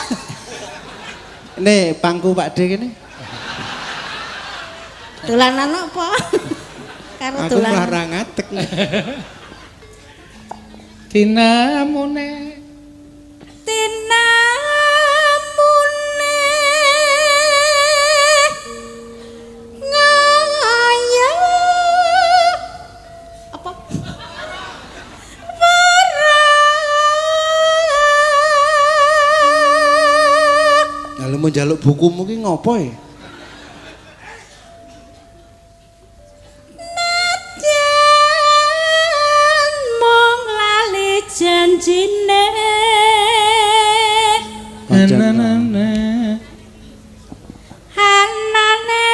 Nih, pangku Pak D kene. Dolanan apa? Karo Aku malah dolanan. ra ngatek. Dina mune Tinamune ngaya apa? Ora Lah mau njaluk bukumu ki ngopo ya? Nadyan mung lali janjine. Na Hanane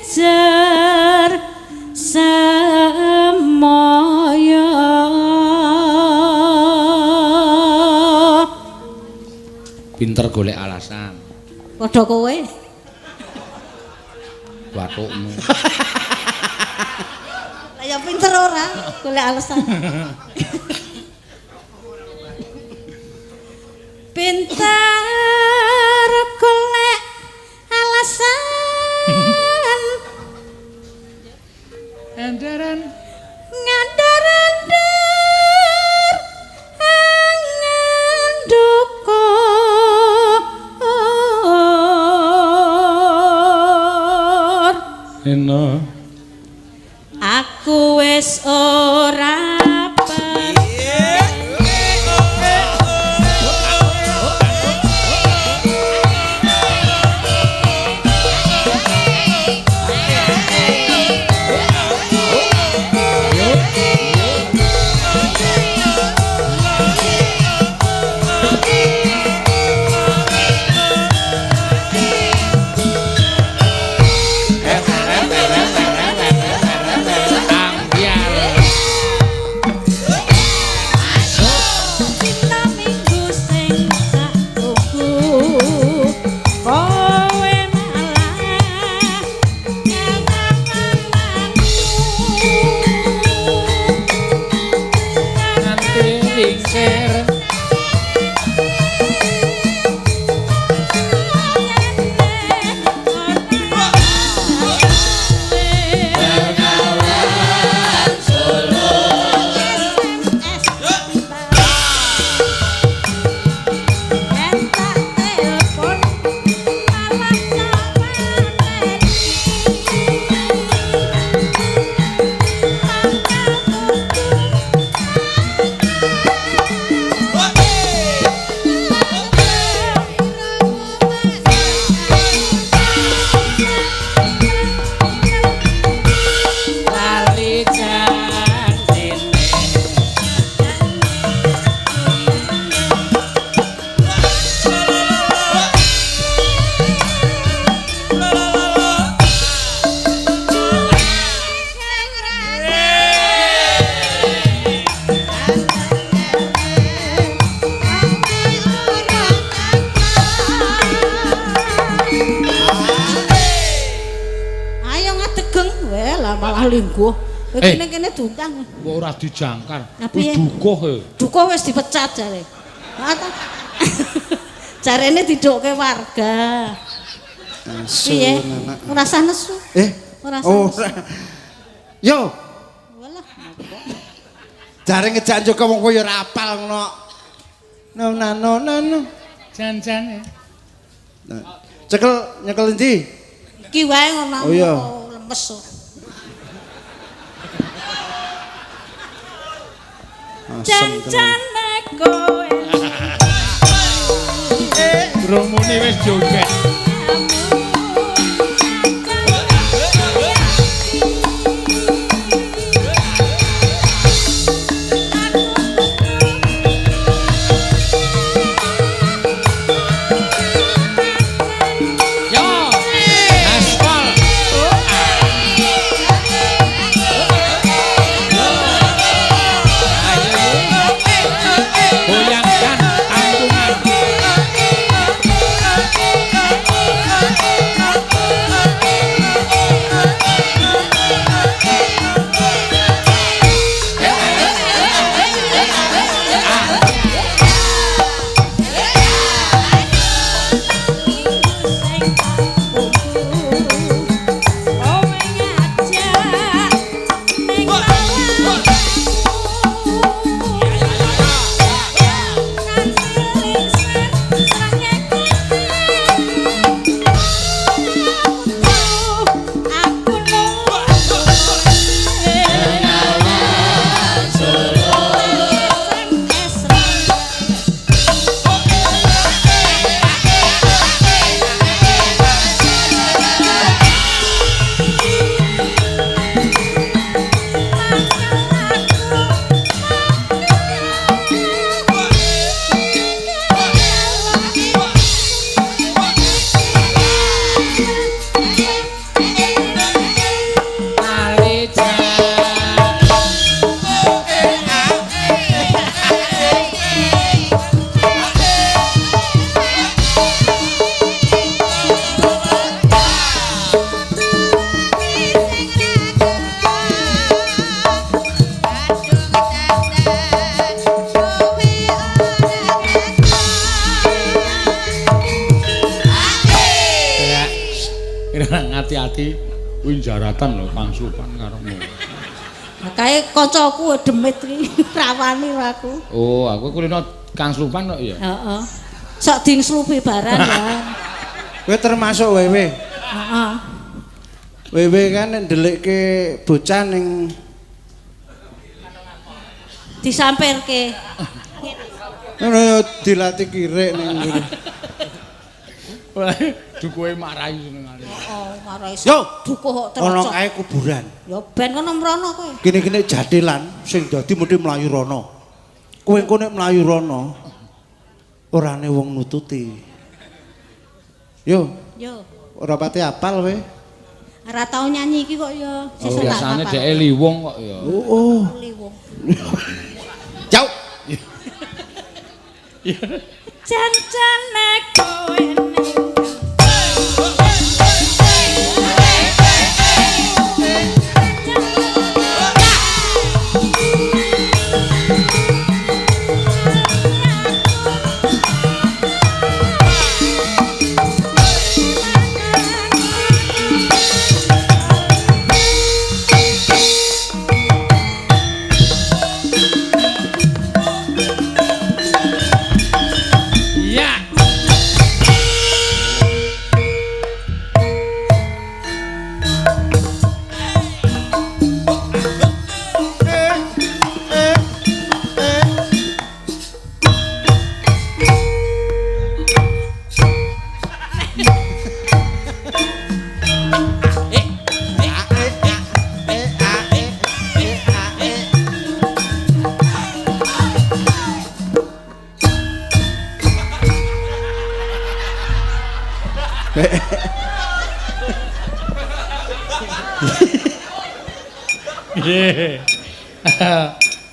pijer semoyo. Pinter golek alasan. Padha kowe. Bathukmu. Lah ya Ya pinter ora, golek alasan. Pinter golek alasan. Andaran ngandar-andar angan dukur. Eno. Aku wis ora lingguh. Kene-kene diundang. Kok ora dijangkar. Kuwi dukuh e. Dukuh wis dipecat jare. Jarene didokke warga. Piye? Ora usah nesu. Ora usah. Yo. Walah. Jare ngejak njogo wong kowe ya ora apal ngono. No no no no. Jan-jane. Cekel nyekel endi? Iki wae ngono. Oh iya. Lemes. Jan-jane kowe. Gromone wis joget. Hati-hati kuwi jaratan lho Kang Slupan karepmu. Kae kancaku demit iki rawani aku. Oh, aku kulino Kang Slupan kok ya. Heeh. Sok dingslupi barang ya. Kowe termasuk wewe. Heeh. Wewe kan ndelikke bocah ning disampirke. Ngono dilatih kirik ning ngene. Dukuhe marahi senengane. Oh, marahi. Yo, dukuh kok terus. Ono kae kuburan. Ya ben kono mrono kowe. Kene-kene jathilan sing dadi mesti mlayu rono. Kowe engko nek mlayu rono orane wong nututi. Yo. Yo. Ora pati apal kowe. Ora tau nyanyi iki kok ya. Oh, biasane dheke liwung kok ya. Oh. Liwung. Jauh. Jancane kowe ning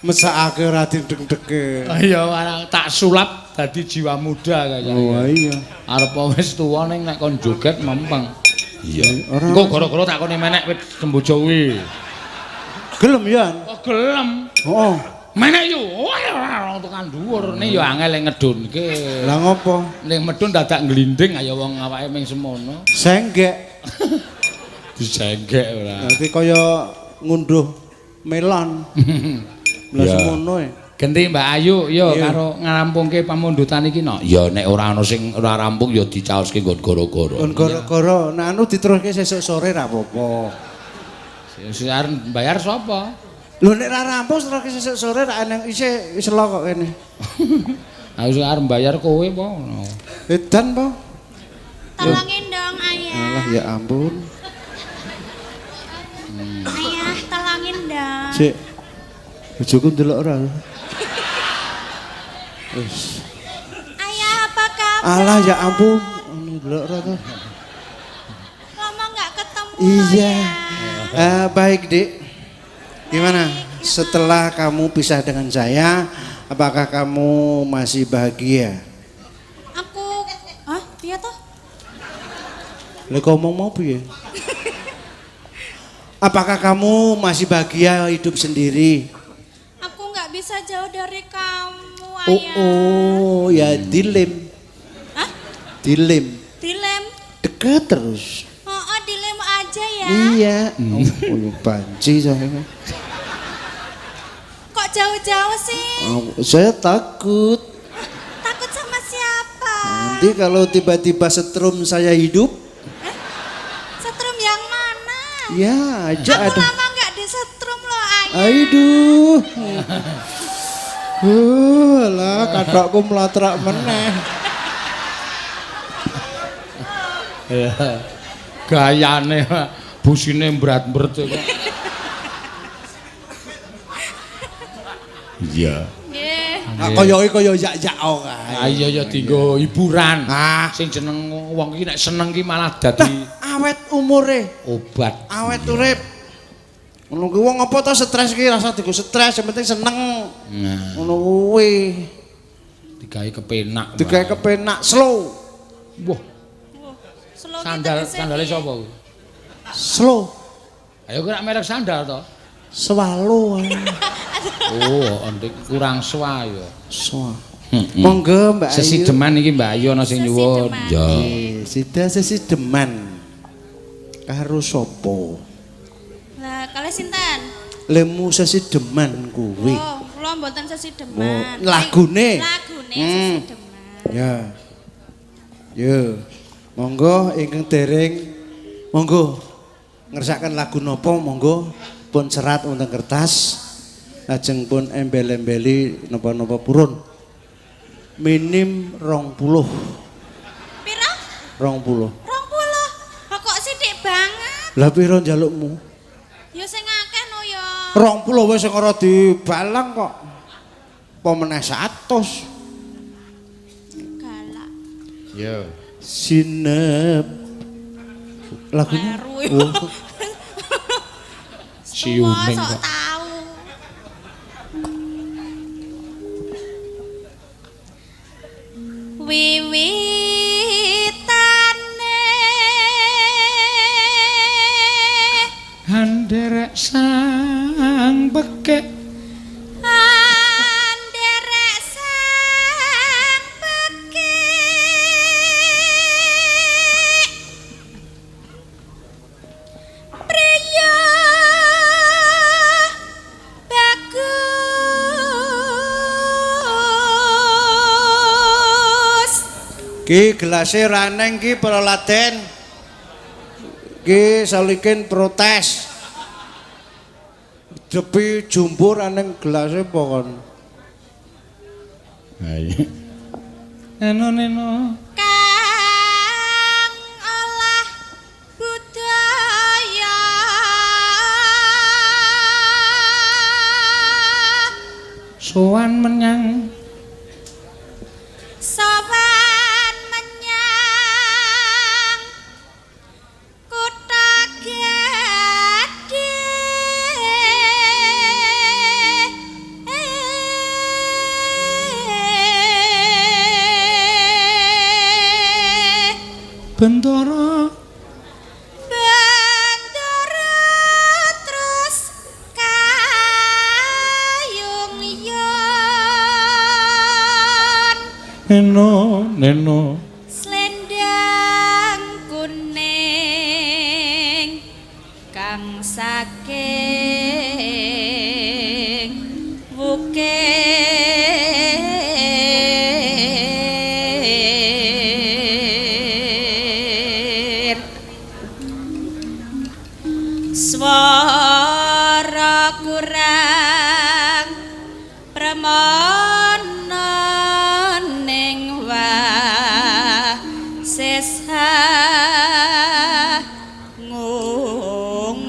Mesakake ora dideg-dege. Iya, tak sulap dadi jiwa muda kaya. Oh iya. Arep wis tuwa ning nek kon joget mempeng. Iya. Engko gara-gara takone menek wit Semboja kuwi. Gelem ya? Oh, gelem. Heeh. Menek yo ora tekan dhuwur ne ya angel ngedunke. Lah ngopo? Ning medun dadak nglinding ayo wong awake ming semono. Senggek. Disenggek ora. Dadi kaya ngunduh melon. Lah semono e. Genti Mbak Ayu yo karo ngerampungke pamundutan iki no. Ya nek ora ana sing ora rampung ya dicaoske nggon gara-gara. Nggon gara-gara. Nek anu diteruske sesuk sore ra apa-apa. Sing arep bayar sapa? Lho nek ra rampung teruske sesuk sore ra eneng isih selo kok kene. Aku sing arep bayar kowe apa ngono. Edan po? Tolongin dong ayah. Alah ya ampun. Ayah tolongin dong. Sik. Bojoku ndelok ora. Wis. Ayah apa kabar? Alah ya ampun, ndelok ora to. Lama enggak ketemu. Iya. Ya. Baik, Dik. Gimana? Setelah kamu pisah dengan saya, apakah kamu masih bahagia? Aku, hah? Piye toh? Lha ngomong mau piye? Apakah kamu masih bahagia hidup sendiri? Aku nggak bisa jauh dari kamu, ayah. Oh, ya dilem. Hah? Dilem. Dilem? Deket terus. Oh, dilem aja ya. Iya. Oh, banci saya. Kok jauh-jauh sih? Oh, saya takut. Takut sama siapa? Nanti kalau tiba-tiba setrum saya hidup. Hah? Setrum yang mana? Ya, aja aku ada. Lama nggak disetrum loh, ayah. Aduh. Lah kathokku mlatrak meneh. Gayane busine mbrat-mbret kok. Iya. Nggih. Koyoke koyo yak-yak kae. Ah iya ya dienggo hiburan. Ah. Sing jeneng wong iki nek seneng ki malah dadi awet umure, obat. Awet urip. Ngono kuwi wong apa to stres ki rasa digo stres, yang penting seneng. Nah. Ngono kuwi. Digawe kepenak. Digawe kepenak slow. Wah. Slow. Sandal sandale sapa kuwi? Slow. Ayo kira merek sandal to? Swallow. Oh, entik kurang swa ya. Swa. Monggo Mbak Ayu. Sesideman iki Mbak Ayu ana sing nyuwun. Ya. Sida sesideman. Karo sapa? Lah, kalih sinten? Lemu sesideman kuwi. Oh, kula mboten sesideman. Oh, lagune. Lagune sesideman. Ya. Yo. Monggo ingkang dereng monggo ngersakaken lagu napa monggo pun serat wonten kertas. Lajeng pun embel-embeli napa-napa purun. Minim 20. Pira? 20. 20. Kok sithik banget. Lah pira njalukmu? Ya sing akeh no ya. 20 wis sing ora dibalang kok. Apa meneh 100. Galak. Ya. Sinep. Lagunya. Oh. Siuning kok. Tau. Wiwitane anderek sang pekek, anderek sang pekek, priya bagus. Ki gelase raneng ki para laden. Ki salikin protes. Jepi jumbur aneng gelase apa kon? Ha iya. Neno neno. Kang olah budaya sowan menyang, sowan menyang kutha gedhe. Bentara, Bentara terus kayung yon. Neno neno. Slendang kuning kang saking wukir. Swara kurang pramana ning wasesa ngungrum.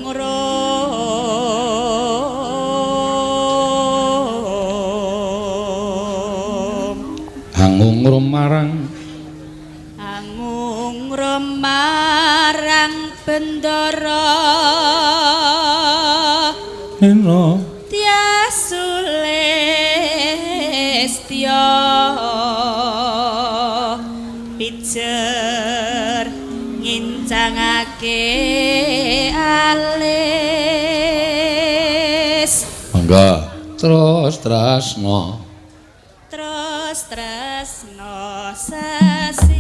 Hangungrum marang, hangungrum marang Bendara. Neno Tiasulistya pijer ngincangake alis. Monggo terus tresno, terus tresno sesideman.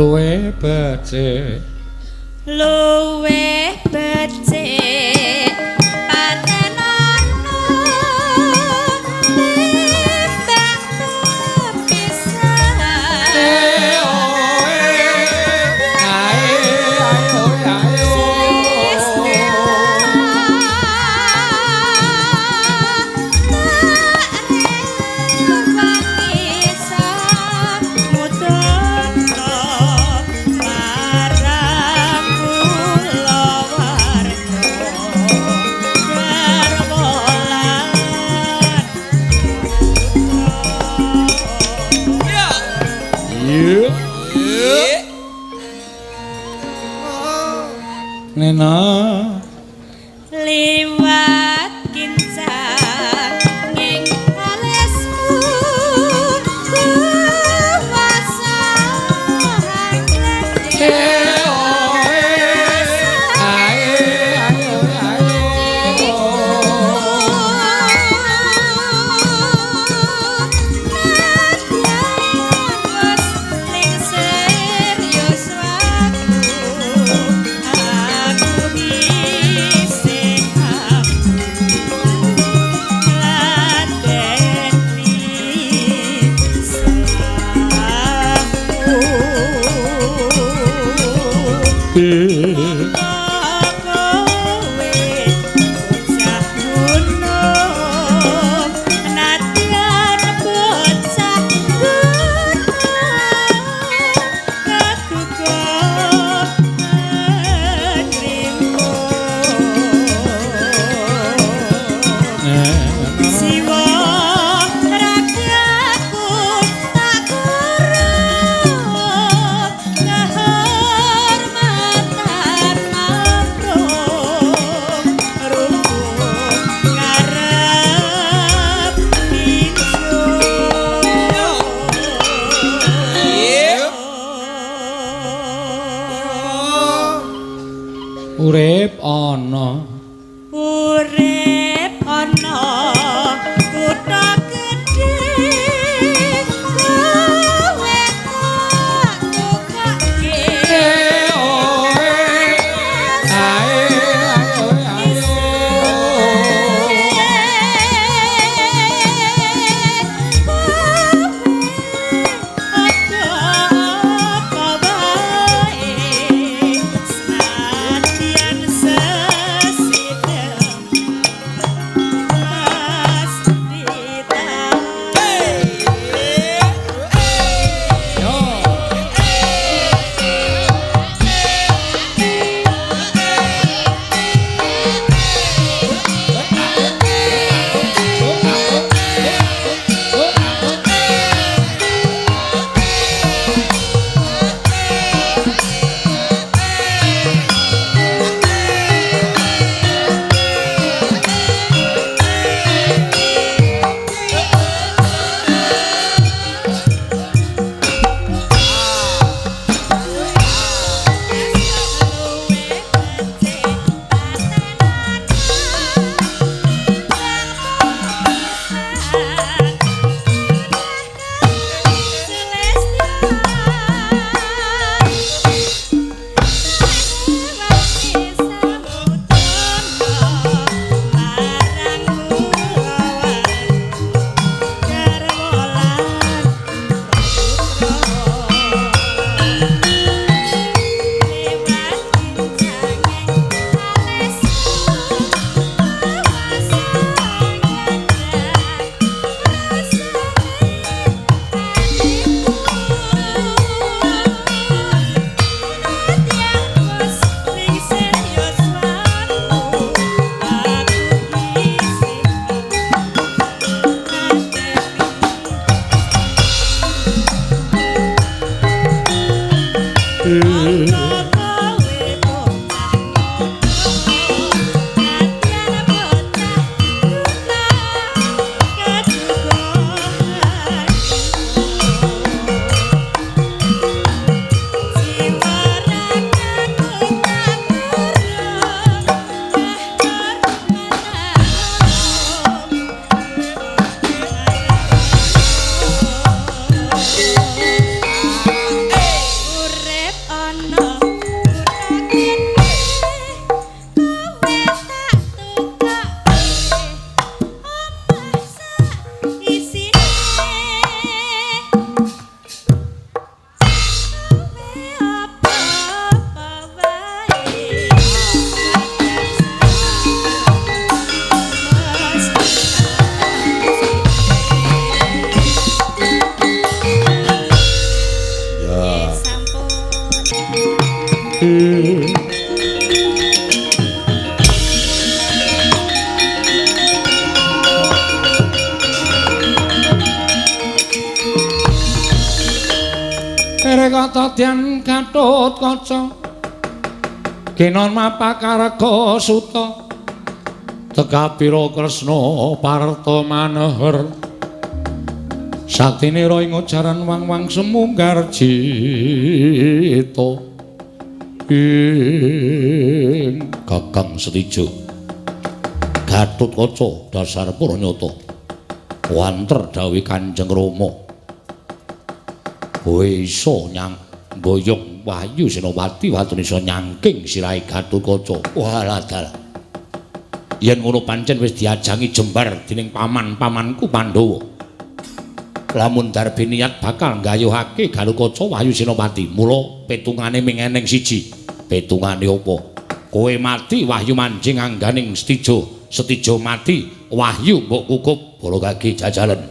Luwe becik, luwe becik patenono timbang pepisan. Marang kula warga. Nena liwat kincang ing alisku kuwasa. Urip ana, urip ana kutha gedhe kowe tak tukake. Kata Gatotkaca. Kinon mapakarga suta tekapira Kresna parta maneher saktinira ing ajaran wang-wang semu garjita ing Kakang Setija Gatotkaca dasar puranyata wanter dawuh Kanjeng Rama kowe iso nyang mboyong Wahyu Senopati waton iso nyangking sirahe Gatotkaca. Walah dalah. Yen ngono pancen wis diajangi jembar dening paman-pamanku Pandhawa. Lamun darbe niat bakal nggayuhake Gatotkaca Wahyu Senopati. Mula petungane ming eneng siji. Petungane apa? Kowe mati Wahyu manjing angganing Setija, Setija mati Wahyu mbok kukup bala kaki jajalen.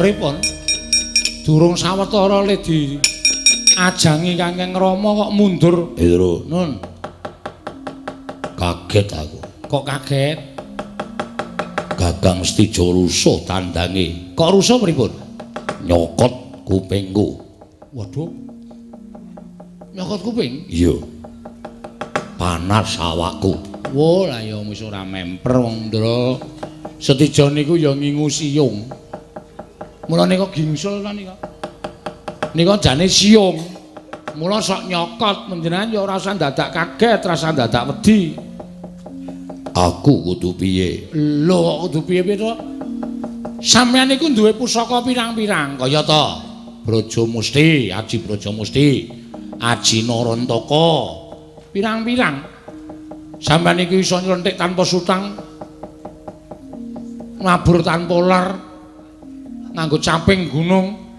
Pripun? Durung sawetara le diajangi Kanjeng Rama kok mundur. Lho, Nun. Kaget aku. Kok kaget? Gagang Setija rusuh tandange. Kok rusuh pripun? Nyokot kupingku. Waduh. Nyokot kuping? Iya. Panas awakku. Wah, lah ya wis ora memper wong Ndra. Setija niku ya ngingu siyung. Mula nika gingsul ta nika. Nika jane siyung. Mula sok nyokot panjenengan ya ora usah dadak kaget, ora usah dadak wedi. Aku kudu piye? Lho kok kudu piye-piye to? Sampeyan niku duwe pusaka pirang-pirang kaya ta Braja Musti, Aji Braja Musti, Aji Narantaka. Pirang-pirang. Sampeyan niku iso nylentik tanpa sutang. Mabur tanpa lar. Nganggo caping gunung,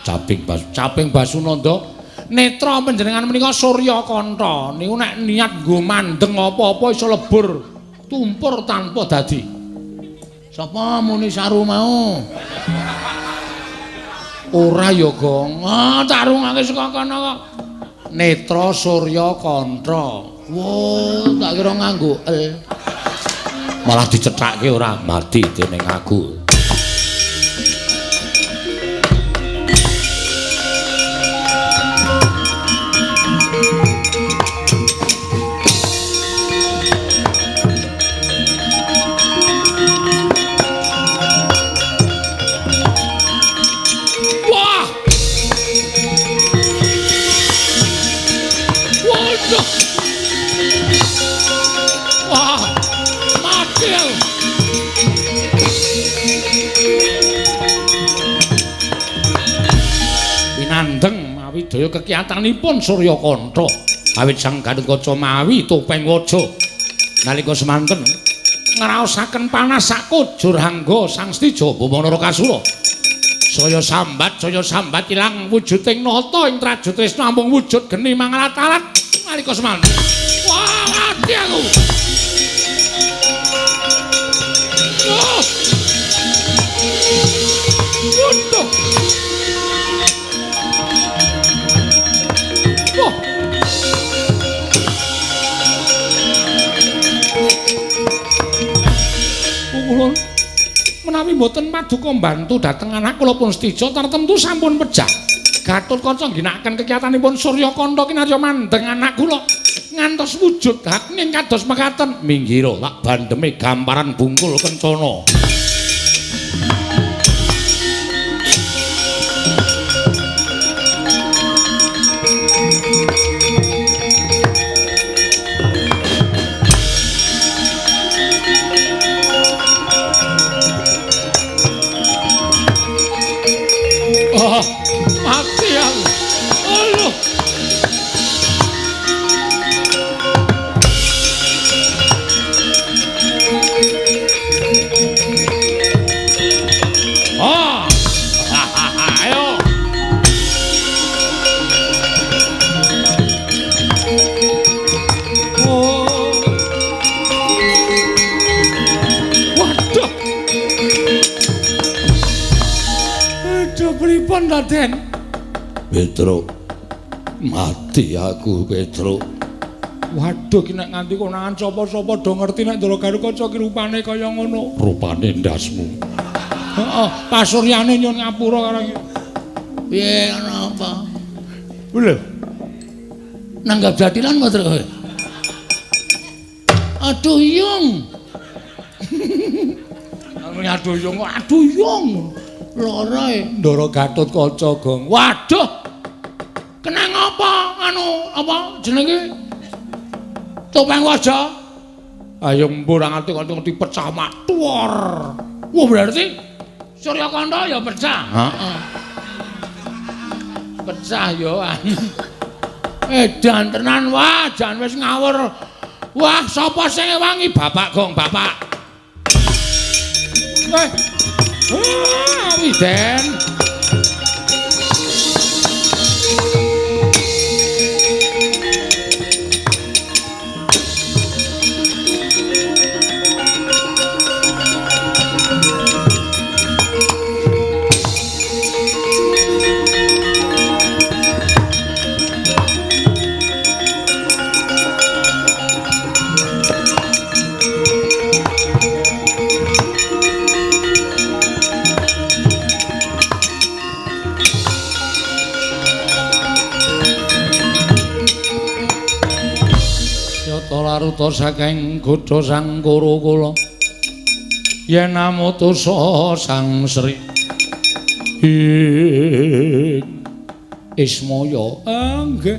caping Basunanda. Netra panjenengan menika Surya Kanta niku nek niat nggo mandeng apa-apa iso lebur tumpur tanpa dadi. Sapa muni saru mau? Ora ya, Gong. Ah, tarungake saka kono kok. Netra Surya Kanta. Wah, tak kira nganggo el. Malah dicethake ora mati dening aku. Wah, mati aku. sedaya kekiyatanipun Suryakanta. Awit Sang Gatotkaca mawi topeng waja nalika semanten ngraosaken panas sakujur hangga Sang Setija Boma Narakasura. Saya sambat ilang wujuding nata ing Trajutresna namung wujud geni mangalat-alat nalika semanten. Wah, mati aku. Oh. Waduh. Wah. Kula menawi mboten paduka mbantu dhateng anak kula pun Setija tartemtu sampun pejah. Gatotkaca ngginakaken kekiyatanipun Suryakanta kinarya mandeng anak kula ngantos wujud hakning kados mekaten. Minggiro tak bandheme gamparan bungkul kencana. Oh, mati aku. Aduh. Oh. Ayo. Oh. Waduh. Aduh, pripun Raden? Petruk, mati aku Petruk. Waduh, ki nek nganti konangan sapa-sapa do ngerti nek Ndara Gatotkaca ki rupane kaya ngono. Rupane ndasmu. Heeh, pasuryane nyun ngapura karo iki. Piye ana apa? Lho. Nanggap jathilan apa kowe? Aduh yung. Aduh yung, aduh yung. Lara e Ndara Gatotkaca, Gong. Waduh. Kenang apa anu apa jenenge? Topeng waja. Ayo mbuh ora ngerti-ngerti pecah matuor. Wah, berarti Suryakanta ya pecah. Heeh. Pecah ya. Edan tenan wah, jan wis ngawur. Wah, sapa sing ngewangi Bapak Gong, Bapak? Ah, Widen. Laruta saking godha sang Kuru kula yen amutusa sang Sri Ismaya nggih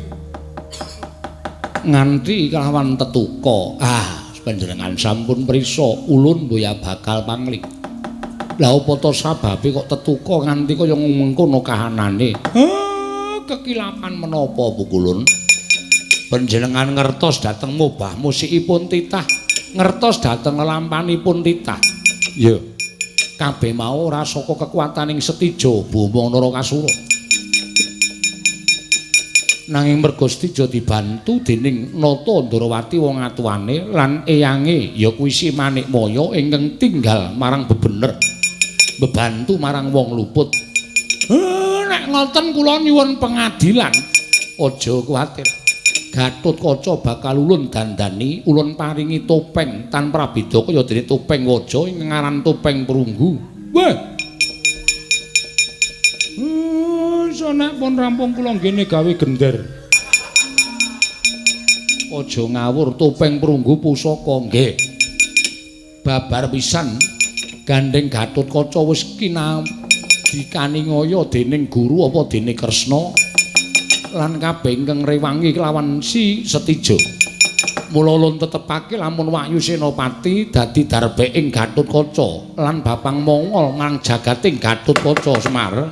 nganti kelawan tetuka. Ah, panjenengan sampun prisa ulun mboya bakal pangling. Lah apa to sababe kok tetuka nganti kaya mengkono kahanane? Kekilapan menapa Bu Kulun? Panjenengan ngertos dhateng mobah musikipun titah, ngertos dhateng lelampanipun titah. Ya. Kabeh mau ora saka kekuataning Setija Boma Narakasura. Nanging merga Setija dibantu dening Nata Ndrawati wong atuwane lan eyange ya kuwi Si Manikmaya ingkang tinggal marang bebener, bebantu marang wong luput. Nek ngoten kula nyuwun pengadilan. Aja kuwatir. Gatotkaca bakal ulun dandani, ulun paringi topeng tan prabeda kaya dene topeng waja ing ngaran topeng perunggu. Wah. Iso nek pun rampung kula nggene gawe gender. Aja ngawur, topeng perunggu pusaka nggih. Babar pisan gandeng Gatotkaca wis kinadikaninaya dening guru apa dene Kresna lan kabeh ingkang rewangi kelawan Si Setija. Mula ulun tetepake lamun Wahyu Senopati dadi darbeking Gatotkaca lan Bapang Mongol marang jagating Gatotkaca Semar.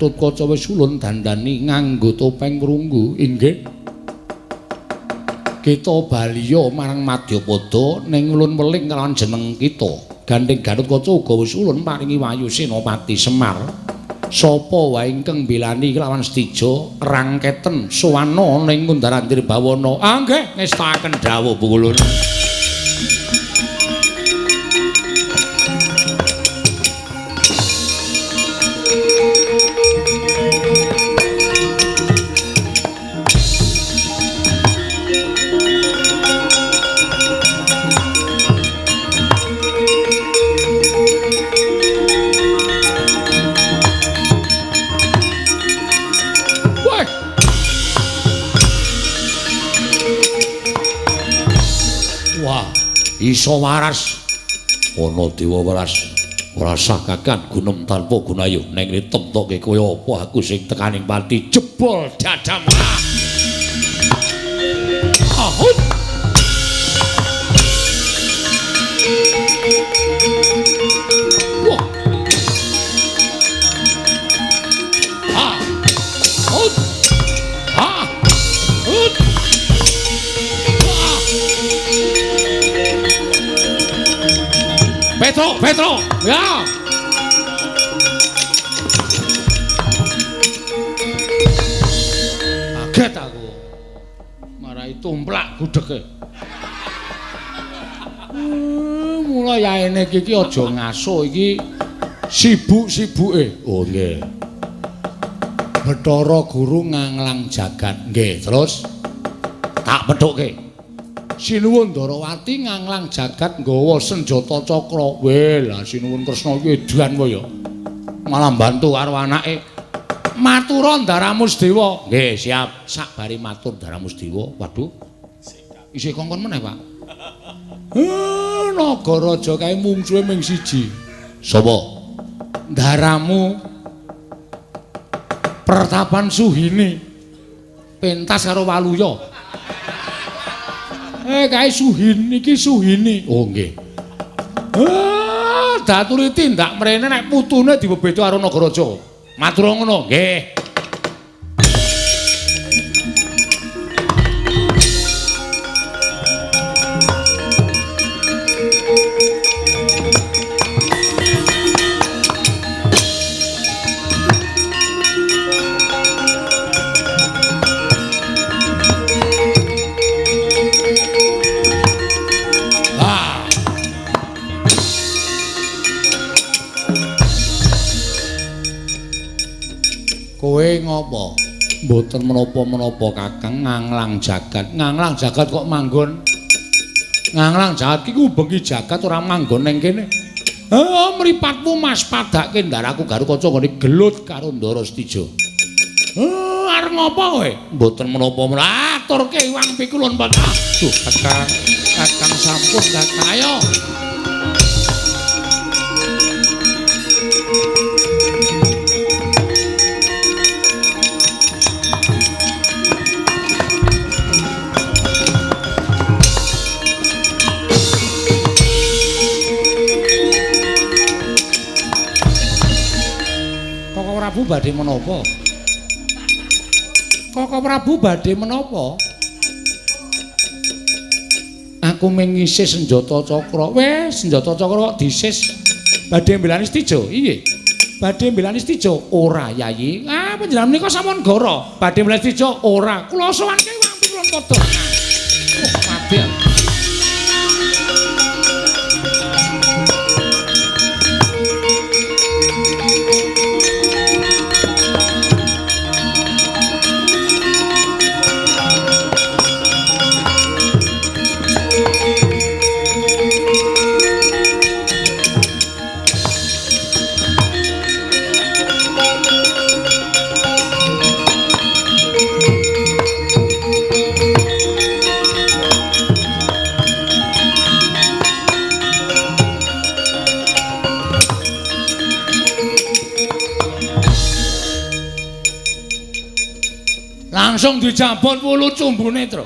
Gatotkaca wis ulun dandani nganggo topeng prunggu. Inggih. Kita baliya marang Madyapada ning ulun weling kalawan jeneng kita. Gandeng Gatotkaca uga wis ulun paringi wahyu Senopati Semar. Sapa wae ingkang mbelani kelawan Setija rangketen sowana ning Kundarandir Bawana. Ah nggih, ngestakaken dawuh Pukulun. Iso waras ana dewa welas ora sah kakan gunem tanpa gunayu ning temtoke kaya apa aku sing tekaning pati jebol dadamu. Ahut. Wah. Ha. Hut. Ha. Hut. Petro, Petro, ya. Kaget aku. Marai tumplak gudheke. Mula yaene iki aja ngaso iki sibuk-sibuke. Oh nggih. Bathara Guru nganglang jagat. Nggih, terus tak pethukke. Sinuwun Ndarawati nganglang jagat nggawa senjata cakra. Weh, lah Sinuwun Kresna iki edan wae ya. Malah bantu karo anake. Matura Ndaramusdewa. Nggih, siap. Sakbare matur Ndaramusdewa. Waduh. Isih kongkon meneh, Pak. Nagaraja kae mungsuhe ming siji. Sapa? Ndaramu Pertapan Suhini. Pentas karo Waluya. Kae Suhin iki Suhini. Oh nggih. Daturi tindak mrene nek putune dibebeda karo Nagaraja. Matur ngono, nggih. Kowe ngopo? Mboten menapa-menapa Kakang nganglang jagat. Nganglang jagat kok manggon? Nganglang jagat iki kubengi jagat ora manggon ning kene. Mripatmu Mas padake ndaraku Garukaca nggone gelut karo Ndara Setija. Arep ngopo kowe? Mboten menapa-menapa. Aturke iwang pikulun padha. Duh, Kakang, Kakang sampun Kakang. Ayo. Prabu badhe menapa? Koko Prabu badhe menapa? Aku mung ngisih senjata cakra. Wes, senjata cakra kok disis. Badhe mbelani Setija? Inggih. Badhe mbelani Setija? Ora, Yayi. Ah, panjenengan menika sampun goro. Badhe mbelani Setija? Ora. Kula sowanke wong kula padha. Oh, mati. Langsung dijabut wulu cumbune, Tru.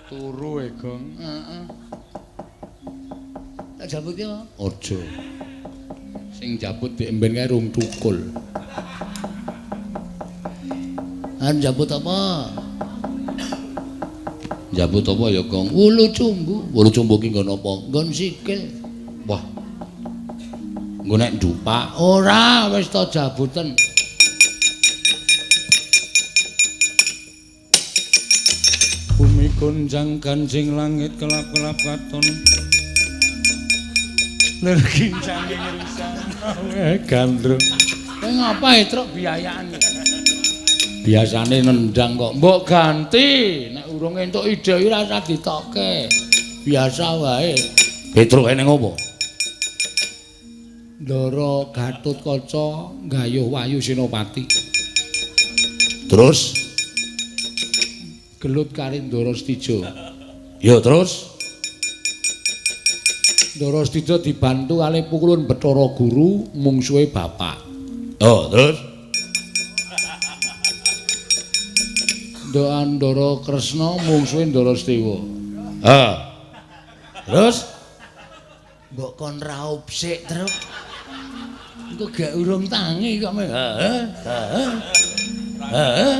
Turu e, Gong. Heeh. Tak jabut ki apa? Aja. Sing jabut dik emben kae rung tukul. An jabut apa? Jabut apa ya, Gong? Wulu cumbu. Wulu cumbu ki nggon apa? Nggon sikil. Wah. Nggo nek ndupak ora wis to jabuten. Bumi gonjang ganjing langit kelap-kelap katon. Lir kincang ngrisan gandrung. Kowe ngapa Truk biayaan? Biasane nendang kok mbok ganti nek urung entuk ide iki ora usah ditokke. Biasa wae. Petruk ene ngopo? Ndara Gatotkaca nggayuh Wahyu Senopati. Terus gelut karo Ndara Setija. Ya terus Ndara Setija dibantu kalih pukulun Bathara Guru mungsuhe bapak. Oh, terus Ndara Kresna mungsuhe Ndara Sedewa. Ha. Terus mbok kon raup sik, Truk. Engko gak urung tangi kok. Heeh. Heeh. Heeh.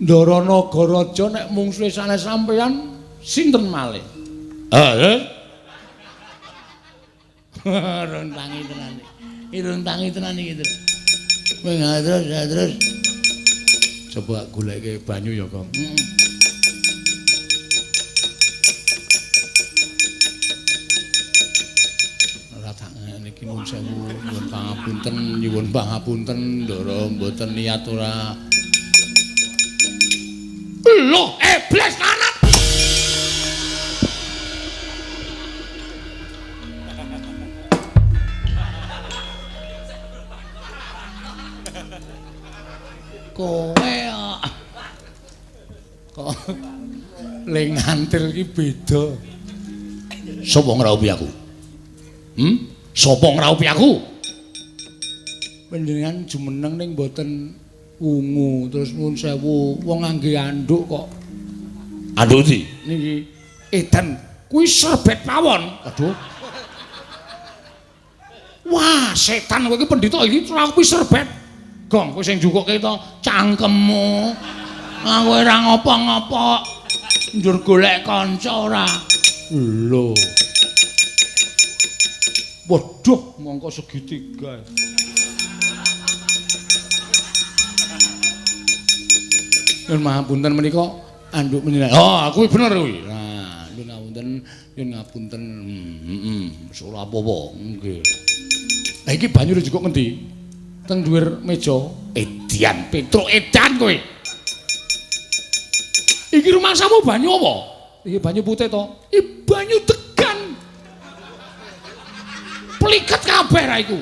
Ndara Nagaraja nek mungsuhe sanes sampeyan sinten malih? Heeh. Urung tangi tenan iki. Urung tangi tenan iki, Truk. Terus, terus. Coba goleke banyu ya, Kong. Ora tak niki nuwun sewu, nyuwun pangapunten, nyuwun pangapunten, Ndara mboten niat ora. Loh, iblis lanat. Kowe kok le ngantil iki beda. Sopo ngraupi aku? Sopo ngraupi aku? Panjenengan jumeneng ning mboten wungu, terus nuwun sewu, wong ngangge anduk kok. Anduk ndi? Niki edan kuwi serbet pawon. Aduh. Wah, setan kowe iki pendhita iki ngraupi serbet. Gong, kowe sing jukuke to cangkemmu. Aku ora ngopo-ngopo. Njur golek kanca ora. Lho. Waduh, mongko segitiga. Nyuwun mahapunten menika anduk menika. Oh, kuwi bener kuwi. Nah, nyuwun ngapunten, nyuwun ngapunten. Heeh, wis ora apa-apa. Nggih. Lah iki banyu njukuk ngendi? Teng dhuwur meja. Edian Petruk edan kowe. Iki rumangsamu banyu apa? Iki banyu putih to? Iki banyu degan. Pliket kabeh ra iku.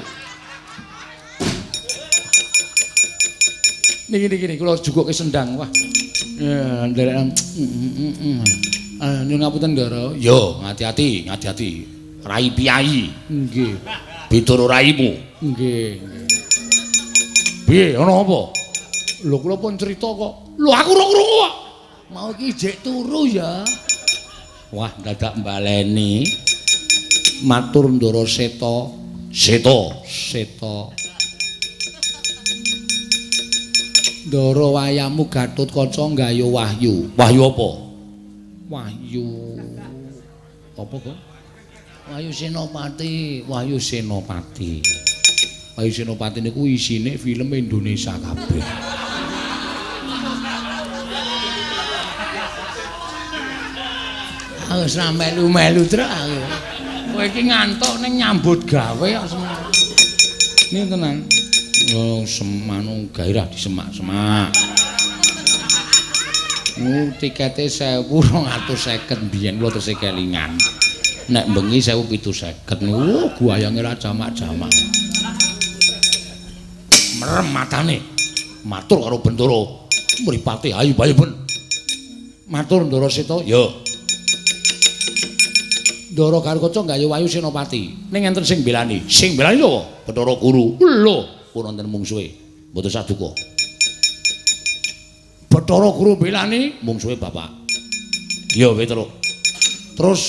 Niki niki niki kula jukuke sendang. Wah. Ya nderek. Nyuwun ngapunten Ndara. Yo, ngati-ati, ngati-ati. Rai piyayi. Nggih. Bidoro raimu. Nggih. Piye ana apa? Lho kula pun cerita kok. Lho aku ora krungu kok. Mau iki jek turu ya. Wah, dadak mbaleni. Matur Ndara Seta. Seta, Seta. Ndara wayamu Gatotkaca nggayuh wahyu. Wahyu apa? Wahyu apa kok? Wahyu Senopati, Wahyu Senopati. Wahyu Senopati niku isine film Indonesia kabeh. Aku wis ra melu-melu truk aku. Kowe iki ngantuk ning nyambut gawe kok semangat. Ini tenan. Oh, semanu gairah disemak-semak. Tikete 1250 biyen kula tesih kelingan. Nek bengi 1750 niku guayange ra jamak-jamak. Merem matane. Matur karo Bentara. Mripate ayu bae ben. Matur Ndara Seta, ya. Ndara Gatotkaca nggayuh Wahyu Senopati. Ning enten sing mbelani. Sing mbelani sapa? Bathara Guru. Lho, pun wonten mungsuhe. Mboten saduka. Bathara Guru mbelani mungsuhe bapak. Ya Petruk. Terus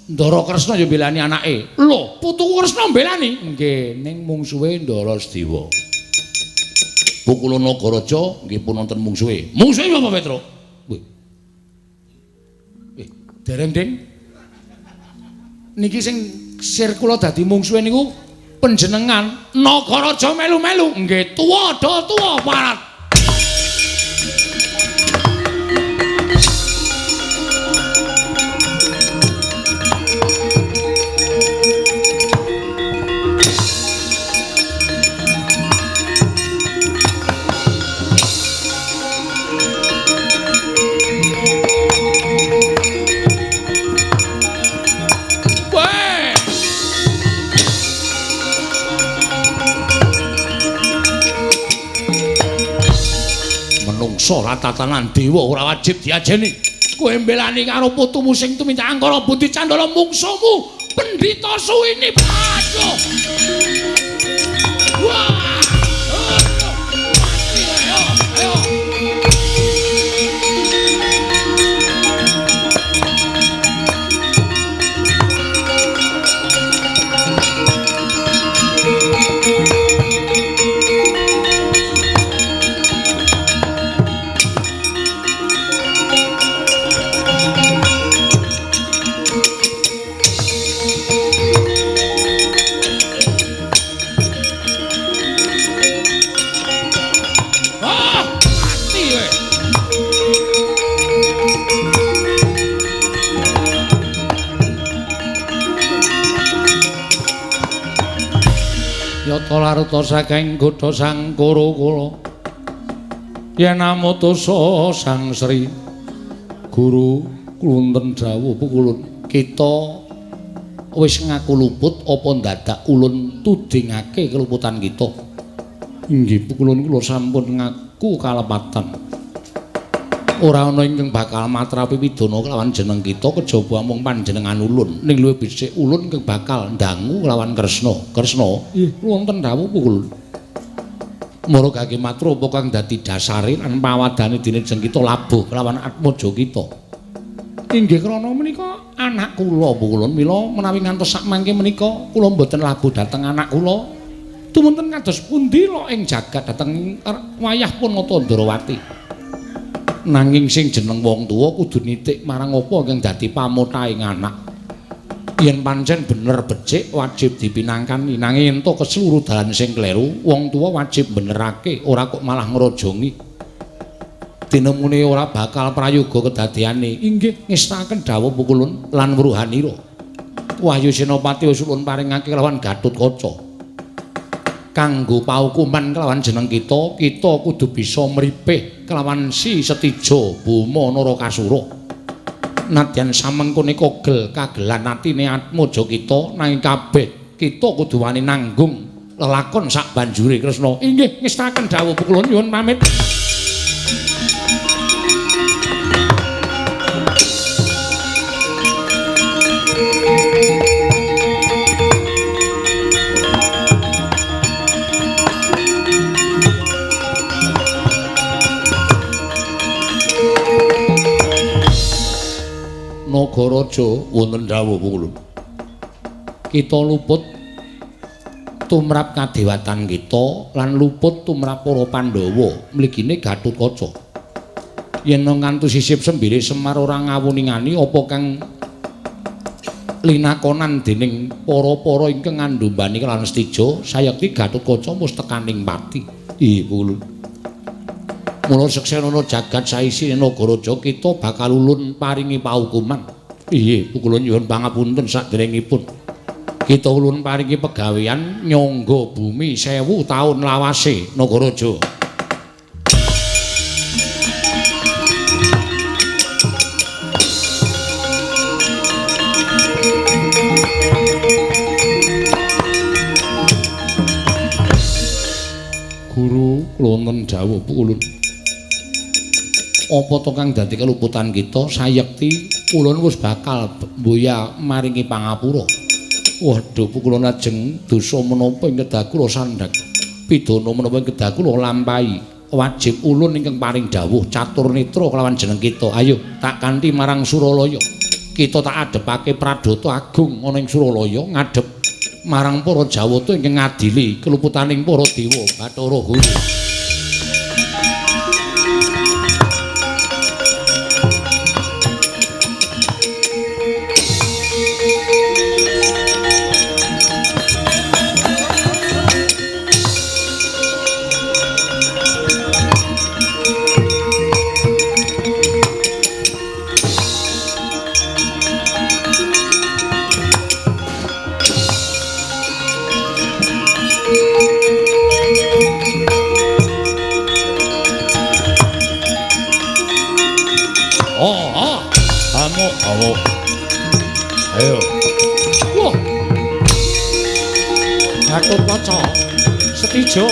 Ndara Kresna ya mbelani anake. Lho, putuku Kresna mbelani? Nggih, ning mungsuhe Ndara Sediwa. Pukul Nagaraja nggih pun wonten mungsuhe. Mungsuhe sapa, Petro? Wih. Dereng, Ding. Niki sing sir kula dadi mungsuhe niku panjenengan Nagaraja melu-melu. Nggih, tuwa do tuwa parat. Menungso tatanan dewa ora wajib diajeni. Kowe mbelani karo putumu sing tumindak angkara budi candala mungsuhmu Pendhita Suwini. Aduh. Wah. Ayo, ayo. Yata laruta saking godha sang Kuru kula yen amutusa Sang Sri Guru wonten dawuh pukulun kita wis ngaku luput apa ndadak ulun tudingake keluputan kita. Inggih pukulun kula sampun ngaku kalepatan. Ora ana ingkang bakal matrapi pidana kelawan jeneng kita kejaba amung panjenengan ulun. Ning luwih becik ulun ingkang bakal ndangu kelawan Kresna. Kresna, nggih wonten dawuh pukulun. Mara gage matur apa kang dadi dasare lan pawadane dene jeneng kita labuh kelawan atmaja kita. Inggih krana menika anak kula pukulun, mila menawi ngantos sakmangke menika kula mboten labuh dhateng anak kula. Tumunten kados pundi lok ing jagat dhateng wayah Punata Ndrawati. Nanging sing jeneng wong tuwa kudu nitik marang apa ingkang dadi pamotaing anak. Yen pancen bener becik wajib dipinangkani, nanging yen to keseluruh dalan sing kleru, wong tuwa wajib benerake, ora kok malah ngrojongi. Tinemune ora bakal prayoga kedadeane. Inggih ngestakaken dawuh pukulun lan wruhanira. Wahyu Senopati wis ulun paringake kelawan Gatotkaca. Kanggo paukuman kelawan jeneng kita, kita kudu bisa mripih kelawan si Setija Boma Narakasura. Nadyan samengkone kogel kagelan atine atmaja kita, nanging kabeh kita kudu wani nanggung lelakon sak banjure Kresna. Inggih ngestakaken dawuh pukulun nyuwun pamit. Nagaraja wonten dawuh pukulun. Kita luput tumrap kadewatan kita lan luput tumrap para Pandhawa mligine Gatotkaca. Yen ngantos sisip sembire Semar ora ngawuningani apa kang linakonan dening para-para ingkang ngandhumbani lan Setija, sayekti Gatotkaca mus tekaning pati. Ih pukulun. Mula seksenono jagat saisine Nagaraja kita bakal ulun paringi paukuman. Inggih, pukulun nyuwun pangapunten saderengipun. Kita ulun paringi pegawean nyangga bumi 1000 taun lawase Nagaraja. Guru wonten dawuh pukulun. Apa to kang dadi keluputan kita sayekti ulun wis bakal mboya maringi pangapura. Waduh pukulun lajeng dosa menapa ing kedah kula sandhak. Pidana menapa ing kedah kula lampahi. Wajib ulun ingkang paring dawuh catur netra kelawan jeneng kita. Ayo tak kanthi marang Suralaya. Kita tak adhepake Pradata Agung ana ing Suralaya ngadhep marang para Jawata ingkang ngadili keluputaning para dewa Bathara Guru. Ayo. Wah. Gatotkaca Setijo.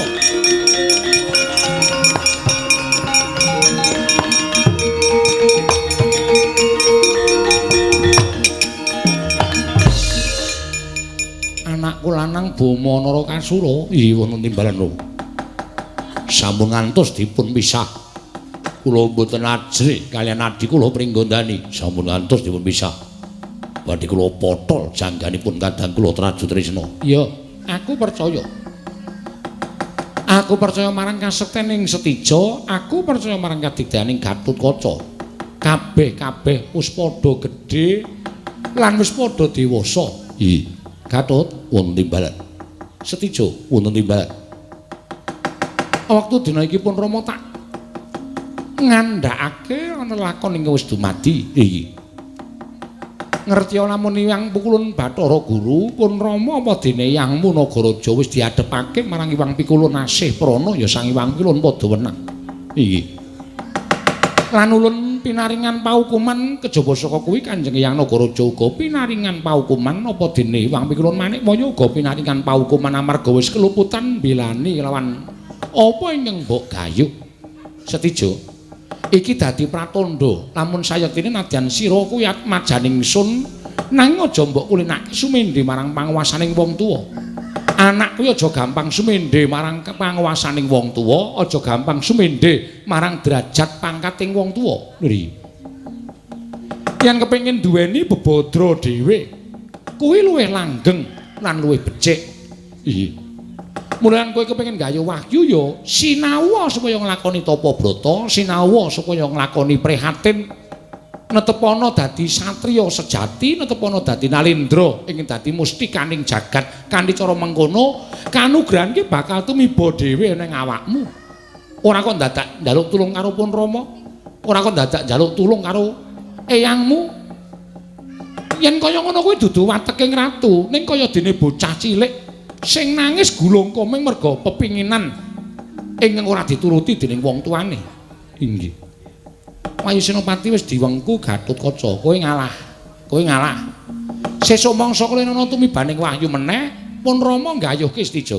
Anakku lanang Boma Narakasura, iya wonten timbalan lho. Sampun ngantos dipun pisah. Kula mboten ajrih kaliyan adhi kula Pringgondani, sampun ngantos dipun pisah. Badhe kula potol jangganipun kadang kula Traju Trisna. Iya, aku percaya. Aku percaya marang kasektening Setija, aku percaya marang kadigdayaning Gatotkaca. Kabeh-kabeh wis padha gedhe lan wis padha dewasa. Iya. Gatot wonten timbalan. Setija wonten timbalan. Wektu dina iki pun Rama tak ngandhakake ana lakon ingkang wis dumadi. Iki. Ngerti lamun Hyang Pikulun Bathara Guru pun Rama apa dene Yangmu Nagaraja wis diadhepake marang Hyang Pikulun asih prana ya Sang Hyang Pikulun padha wenang. Iki. Lan ulun pinaringan paukuman kejaba saka kuwi Kanjeng Hyang Nagaraja uga pinaringan paukuman apa dene Hyang Pikulun Manikmaya uga pinaringan paukuman amarga wis keluputan bilani lawan apa ingkang mbok gayuh. Setijo. Iki dadi pratandha lamun sayektine nadyan sira kuwi atmajaning sun nanging aja mbok kulinake sumendhe marang panguwasaning wong tuwa. Anak kuwi aja gampang sumendhe marang panguwasaning wong tuwa, aja gampang sumendhe marang derajat pangkating wong tuwa. Lho. Yen kepengin duweni bebadra dhewe, kuwi luwih langgeng lan luwih becik. Iya. Mulan kowe kepengin gayuh wahyu ya sinau supaya nglakoni tapa brata, sinau supaya nglakoni prihatin, netepana dadi satriya sejati, netepana dadi nalendra ing dadi mustikaning jagat. Kanthi cara mengkono, kanugrahan ki bakal tumiba dhewe ning awakmu. Ora kok dadak njaluk tulung karo Pun Rama, ora kok dadak njaluk tulung karo eyangmu. Yen kaya ngono kuwi dudu wateking ratu, ning kaya dene bocah cilik sing nangis gulung koming merga pepinginan ingkang ora dituruti dening wong tuane. Inggih. Wayu Senopati wis diwengku Gatotkaca, kowe ngalah. Kowe ngalah. Sesuk mangsa kulinono tumibaning wahyu meneh, pun Rama nggayuhke Setija.